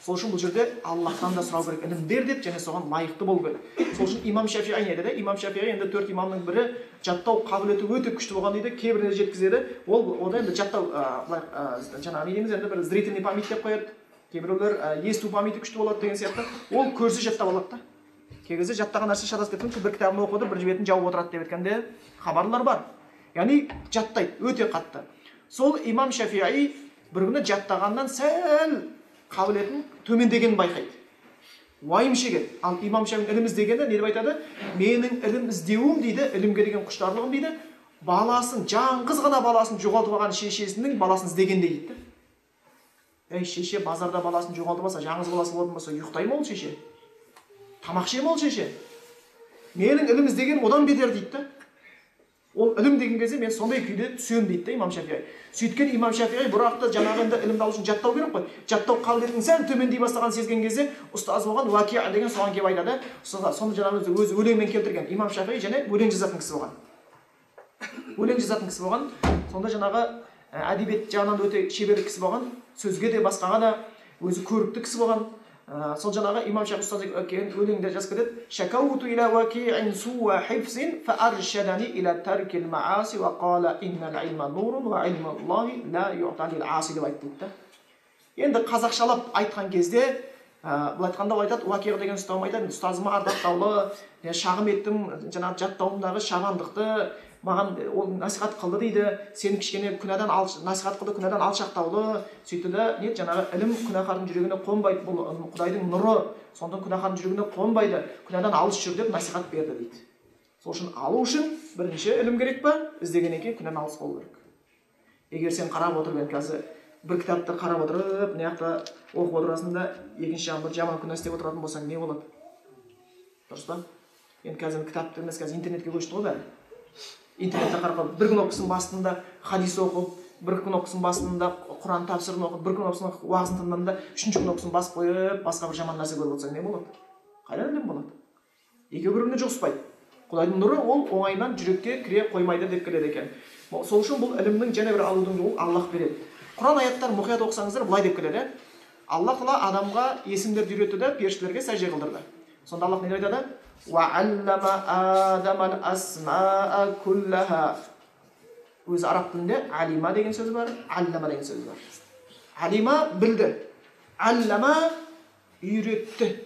Speaker 2: Сол үшін бұл жерде Аллахтан да сұрау керек, ілім бер деп, және соған лайықты болу керек. Сол үшін имам Шафиғи не деді? Имам Шафиғи енді 4 имамның бірі, жаттау қабілеті өте күшті болған дейді, кейбіріне жеткізеді. Ол ода енді жаттау, былай, жаңағы не дейміз, енді бір зрительный память деп қояды. Кейбіреулер есту памяті күшті болады деген сияқты. Ол көрсе жаттап алады да. Кей кезде жаттаған нәрсе шатасып кеткен, бір кітабын оқыды, бір бетін жауып отырады деп еткенде хабарлар бар. Яғни жаттайды өте қатты. Сол имам Шафиғи бір күні жаттағаннан сәл қабілетін төмендегенін байқайды. Уайым шегеді. Ал имам Шафиғи ілім іздегенде не деп айтады? Менің ілім іздеуім дейді, ілімге деген құштарлығым дейді, баласын, жалғыз ғана баласын жоғалтып алған шешесінің баласын іздегендей дейді. Ей, шеше базарда баласын жоғалтып алса, жалғыз баласы болатын болса, ұйықтай ма ол шеше? Тамақ іше ме ол шеше? Менің ілім іздегенім одан бетер дейді да. Ол ілім деген кезде мен сондай күйде түсемін дейді да имам Шафиғи. Сөйткен имам Шафиғи бір уақытта жаңағы енді ілімді алу үшін жаттау керек қой. Жаттау қабілетінің сәл төмендей бастағанын сезген кезде ұстазы болған Уақиа деген соған келіп айтады. Соны жаңағы өзі өлеңмен келтірген. Имам Шафиғи және өлең жазатын кісі болған. Өлең жазатын кісі болған. Сонда жаңағы әдебиет жағынан өте шебер кісі болған. Сөзге де басқаға да өзі көрікті кісі болған. Сол жаңағы имам Шафиғи ұстаз екен өлеңде жазып кетеді. Шакауту иля вакиин суа хифзин фа аршадани иля таркил мааси ва қала иннал илма нурун ва илмуллахи ла юъта лил аси деп айтты дейді. Енді қазақшалап айтқан кезде, былай айтқанда ол айтады, Уақиға деген ұстазым айтады, ұстазыма ардақтаулы, шағым еттім, жаңағы жаттауымдағы шабандықты маған ол насихат қылды дейді. Сен кішкене күнәдан насихат қылды, күнәдан алшақтаулы. Сөйтті де, не жаңағы ілім күнәһардың жүрегіне қонбайды, бұл Құдайдың нұры, сондықтан күнәһардың жүрегіне қонбайды, күнәдан алыс жүр деп насихат берді дейді. Сол үшін алу үшін бірінші ілім керек па? Іздегеннен кейін күнәдан алыс болу керек. Егер сен қарап отырып, енді қазір бір кітапты қарап отырып, мына жақта оқып отырасың да, екінші жағын бір жаман күнә істеп отыратын болсаң, не болады? Дұрыс па? Енді қазір кітапты емес, қазір интернетке көшті ғой бәрі. Интернетте қарап, бір кнопкасын бастың да хадис оқып, бір кнопкасын бастың да Құран тәпсірін оқып, бір кнопкасын уағызын тыңдадың да, үшінші кнопкасын басып қойып, басқа бір жаман нәрсе көріп отырсаң, не болады? Қайдан ілім болады? Екеуі бір-біріне жұғыспайды. Құдайдың нұры ол оңайынан жүрекке кіре қоймайды деп келеді екен. Сол үшін бұл ілімнің және бір алудың жолы Аллах береді. Құран аяттар мұқият оқысаңыздар былай деп келеді. Аллах тағала адамға есімдерді үйретті де, періштелерге сәжде қылдырды. Сонда Аллах не деп айтады? Өзі араб тілінде алима деген сөз бар, аллама деген сөз бар. Алима білді, аллама үйретті.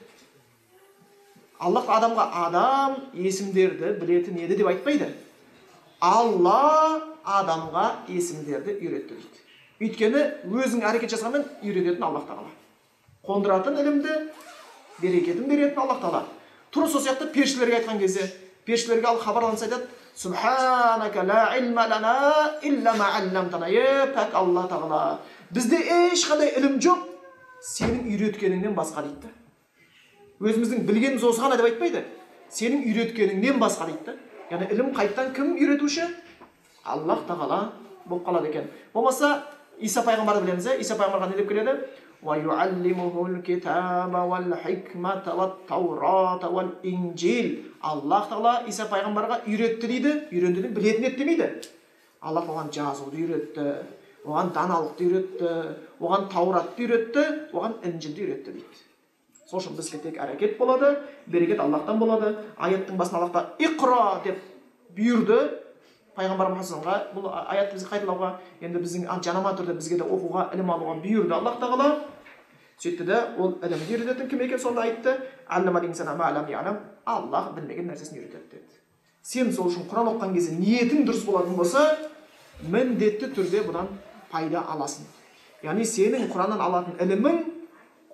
Speaker 2: Аллах адамға адам есімдерді білетін еді деп айтпайды. Алла адамға есімдерді үйретті дейді. Өйткені өзің әрекет жасағанмен үйрететін Аллах тағала. Қондыратын ілімді, берекетін беретін Аллах тағала. Тура сол сияқты періштелерге айтқан кезде, періштелерге ал хабарланса айтады: Субханака ла илма лана илла ма алламтана. Е, пәк Алла тағала, бізде ешқандай ілім жоқ, сенің үйреткеніңнен басқа дейді. Өзіміздің білгеніміз осы ғана деп айтпайды. Сенің үйреткеніңнен басқа дейді. Яғни ілім қайттан кім үйретуші? Аллах тағала болып қалады екен. Болмаса Иса пайғамбарды білеміз, Иса пайғамбарға не деп келеді? Аллах тағала Иса пайғамбарға үйретті дейді, үйренді білетін еді демейді. Аллах оған жазуды үйретті, оған даналықты үйретті, оған Тауратты үйретті, оған Інжілді үйретті дейді. Сол үшін бізге тек әрекет болады, берекет Аллахтан болады. Аяттың басына Аллах та иқра деп бұйырды пайғамбар Мұхаммадқа. Бұл аятты бізге қайталауға, енді біздің жанама түрде бізге де оқуға, ілім алуға бұйырды Аллах тағала. Сөйтті де ол ілімді үйрететін кім екен сонда айтты? Аллах білмеген нәрсесін үйретеді деді. Сен сол үшін Құран оқыған кезде ниетің дұрыс болатын болса, міндетті түрде бұдан пайда аласың. Яғни сенің Құраннан алатын ілімің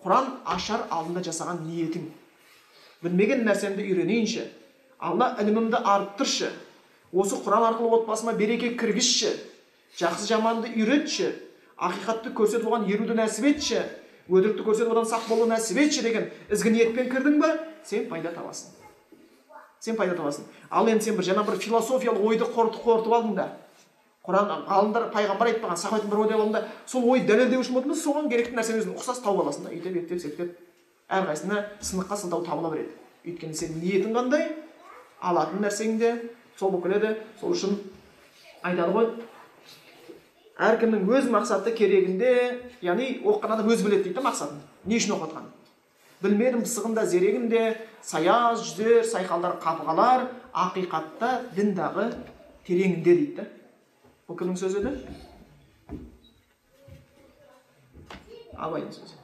Speaker 2: Құран ашар алдында жасаған ниетің. Білмеген нәрсемді үйренейінші, Алла ілімімді арттыршы, осы Құран арқылы отбасыма береке кіргізші, жақсы жаманды үйретші, ақиқатты көрсетіп оған еруді нәсіп етші, өтірікті көрсетіп одан сақ болу нәсіп етші деген ізгі ниетпен кірдің ба, сен пайда табасың. Сен пайда табасың. Ал енді сен бір жаңа бір философиялық ойды қорытып алдың да, Құран ғалымдар, пайғамбар айтпаған, сахабаттың бір ойды алдың да, сол ой дәлелдеу үшін болдың ба, соған керекті нәрсені өзің ұқсас тауып аласың да, өйтіп, ептеп, септеп, әрқайсысына сыныққа сылтау табыла береді. Өйткені сенің ниетің қандай, алатын нәрсең де сол болып келеді. Сол үшін айтады ғой, әркімнің өз мақсаты керегінде, яғни оқыған адам өзі біледі дейді мақсатын, не үшін оқып жатқанын. Білмедім пысығында, зерегінде, саяз жүзер, сайқалдар қапы қалар, ақиқатта діндағы тереңінде дейді. Бұл кімнің сөзі еді? Абайдың сөзі.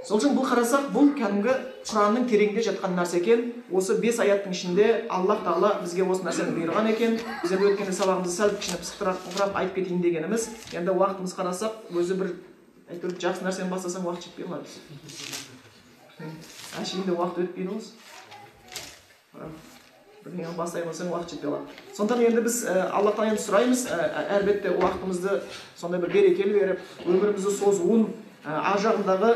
Speaker 2: Сол үшін бұл қарасақ, бұл кәдімгі Құранның тереңінде жатқан нәрсе екен. Осы 5 аяттың ішінде Аллах тағала бізге осы нәрсені бұйырған екен. Біз енді өткенде сабағымызды сәл кішкене пысықтырап айтып кетейін дегеніміз, енді уақытымыз қарасақ, өзі бір әйтеуір жақсы нәрсені бастасаң уақыт жетпей қалады. Әшейінде уақыт өтпейді осы. Бірдеңені бастай қойсаң уақыт жетпей қалады. Сондықтан енді біз Аллахтан енді сұраймыз, әлбетте уақытымызды сондай бір берекелі беріп, өмірімізді созуын, ар жағындағы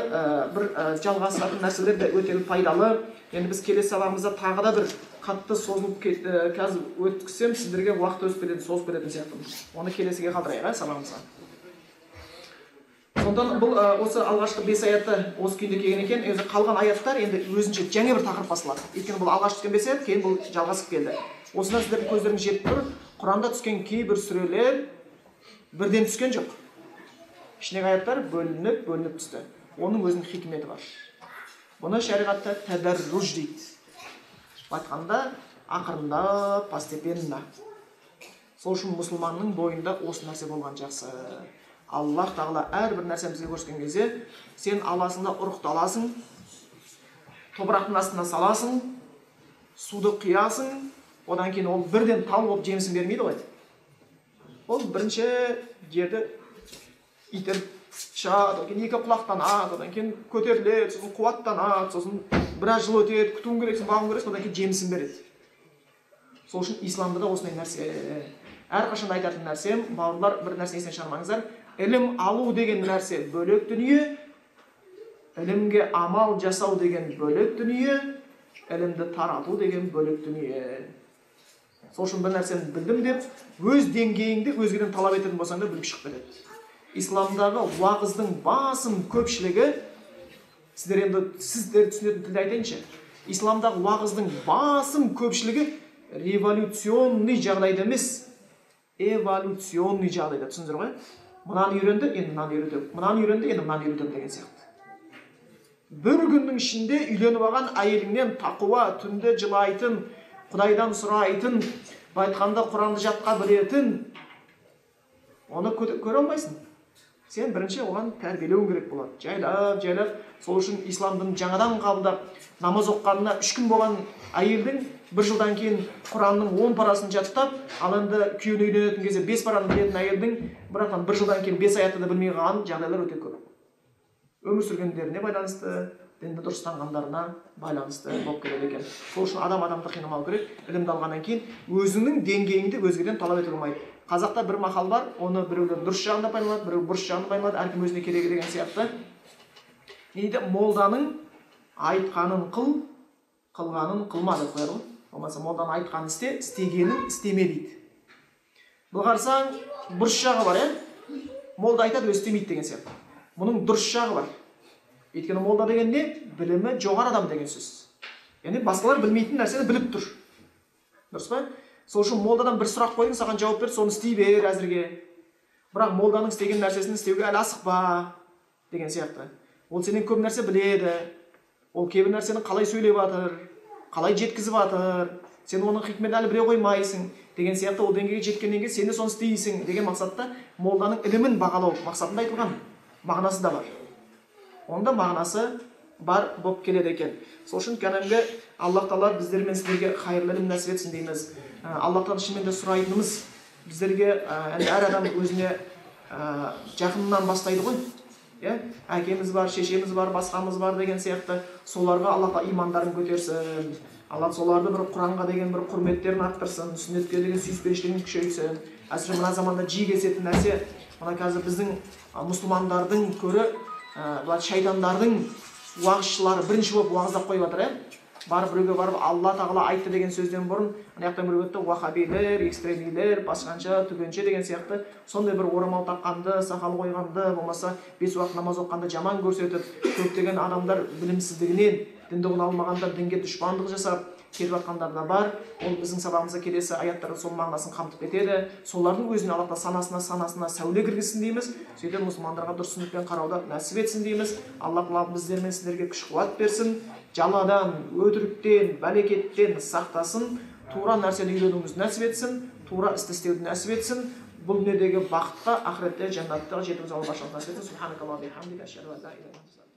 Speaker 2: бір жалғасатын нәрселер де өте пайдалы. Енді біз келесі сабағымызда тағы да бір қатты созылып қазір өткізсем, сіздерге уақыт өтіп кететін, созып кететін сияқтымын. Оны келесіге қалдырайық, сабағымызға. Сондықтан бұл осы алғашқы 5 аятты осы күйінде келген екен. Өзі қалған аяттар енді өзінше жаңа бір тақырып басталады. Өйткені бұл алғаш түскен 5 аят, кейін бұл жалғасып келді. Осыдан сіздердің көздеріңіз жетіп тұр. Құранда түскен кейбір сүрелер бірден түскен жоқ. Ішіндегі аяттар бөлініп, бөлініп түсті. Оның өзінің хикметі бар. Бұны шариғатта тәдәрруж дейді. Айтқанда ақырындап, постепенно. Сол үшін мұсылманның бойында осы нәрсе болған жақсы. Аллах тағала әрбір нәрсені бізге көрсеткен кезде, сен аласың да ұрықты аласың, топырақтың астына саласың, суды құясың, одан кейін ол бірден тал болып жемісін бермейді ғой. Ол бірінші жерді итеріп шығады, одан кейін екі құлақтанады, одан кейін көтеріледі, сосын қуаттанады, сосын біраз жыл өтеді, күтуің керексің, бағуың керексің, одан кейін жемісін береді. Сол үшін исламда да осындай нәрсе. Әрқашан айтатын нәрсем, бауырлар, бір нәрсені естен шығармаңыздар. Ілім алу деген нәрсе бөлек дүние, ілімге амал жасау деген бөлек дүние, ілімді тарату деген бөлек дүние. Сол үшін бір нәрсені білдім деп, өз деңгейіңді өзгеден талап ететін болсаң да бүлік шығып кетеді. Исламдағы уағыздың басым көпшілігі, сіздер енді сіздер түсінетін тілде айтайыншы, исламдағы уағыздың басым көпшілігі революционный жағдайда емес, эволюционный жағдайда, түсіндіңіздер ғой? Мынаны үйренді, енді мынаны үйретемін, мынаны үйренді, енді мынаны үйретемін деген сияқты. Бір күннің ішінде үйленіп алған әйеліңнен тақуа, түнде жылайтын, Құдайдан сұрайтын, айтқанда Құранды жатқа білетін, оны көре алмайсың. Сен бірінші оған тәрбиелеуің керек болады. Жайлап, жайлап. Сол үшін ислам дінін жаңадан қабылдап, намаз оқығанына 3 күн болған әйелдің бір жылдан кейін Құранның 10 парасын жаттап, ал енді күйеуіне үйленетін кезде 5 параны білетін әйелдің бірақтан бір жылдан кейін 5 аятты да білмей қалған жағдайлар өте көп. Өмір сүргендеріне байланысты, дінді дұрыс ұстанғандарына байланысты болып келеді екен. Сол үшін адам адамды қинамау керек. Ілімді алғаннан кейін өзіңнің деңгейіңді өзгеден талап етуге болмайды. Қазақта бір мақал бар, оны біреулер дұрыс жағында пайдаланады, біреу бұрыс жағында пайдаланады, әркім өзіне керегі деген сияқты. Не дейді? Молданың айтқанын қыл, қылғанын қылма деп қояды ғой. Болмаса молданың айтқанын істе, істегенін істеме дейді. Бұл қарасаң, бұрыс жағы бар, иә? Молда айтады, өзі істемейді деген сияқты. Мұның дұрыс жағы бар. Өйткені молда деген не? Білімі жоғары адам деген сөз. Яғни басқалар білмейтін нәрсені біліп тұр. Дұрыс па? Сол үшін молдадан бір сұрақ қойдың, саған жауап берді, соны істей бер әзірге. Бірақ молданың істеген нәрсесін істеуге әлі асықпа деген сияқты. Ол сенен көп нәрсе біледі. Ол кейбір нәрсені қалай сөйлеп жатыр, қалай жеткізіп жатыр, сен оның хикметін әлі біле қоймайсың деген сияқты. Ол деңгейге жеткеннен кейін сен де соны істейсің деген мақсатта молданың ілімін бағалау мақсатында айтылған мағынасы да бар. Онда мағынасы бар болып келеді екен. Сол үшін кәдімгі Аллах тағала біздер мен сіздерге қайырлы ілім нәсіп етсін дейміз. Аллахтан шынымен де сұрайтынымыз, біздерге әр адам өзіне жақыннан бастайды ғой. Иә? Әкеміз бар, шешеміз бар, басқамыз бар деген сияқты. Соларға Аллах тағала имандарын көтерсін. Алла соларды бір Құранға деген бір құрметтерін арттырсын, сүннетке деген сүйіспеншілігін күшейтсін. Әсіресе мына заманда жиі кездесетін нәрсе, мына қазір біздің мұсылмандардың көрі, былай шайтандардың уағызшылары бірінші болып уағыздап қойып жатыр, ә? Барып біреуге барып Алла тағала айтты деген сөзден бұрын ана жақтан біреу өтті, уахабилер, экстремилер, басқанша, түгенше деген сияқты сондай бір орамал таққанды, сақал қойғанды, болмаса 5 уақыт намаз оқығанды жаман көрсетіп, көптеген адамдар білімсіздігінен, дінді ұғына алмағандар дінге дұшпандық жасап кетіп жатқандар да бар. Ол біздің сабағымызда келесі аяттарда сол мағынасын қамтып кетеді. Солардың өзіне Аллах тағала санасына сәуле кіргізсін дейміз. Сөйтіп мұсылмандарға дұрыс түсінікпен қарауды нәсіп етсін дейміз. Аллах тағала біздер мен сіздерге күш қуат берсін, жаладан, өтіріктен, бәлекеттен сақтасын, тура нәрсені үйренуімізді нәсіп етсін, тура істі істеуді нәсіп етсін. Бұл дүниедегі бақытқа, ақыретте жәннатқа жетуімізді Алла баршамызға нәсіп етсін. Субханакаллаху бихамдика, ашһаду ан ла илаха илля анта.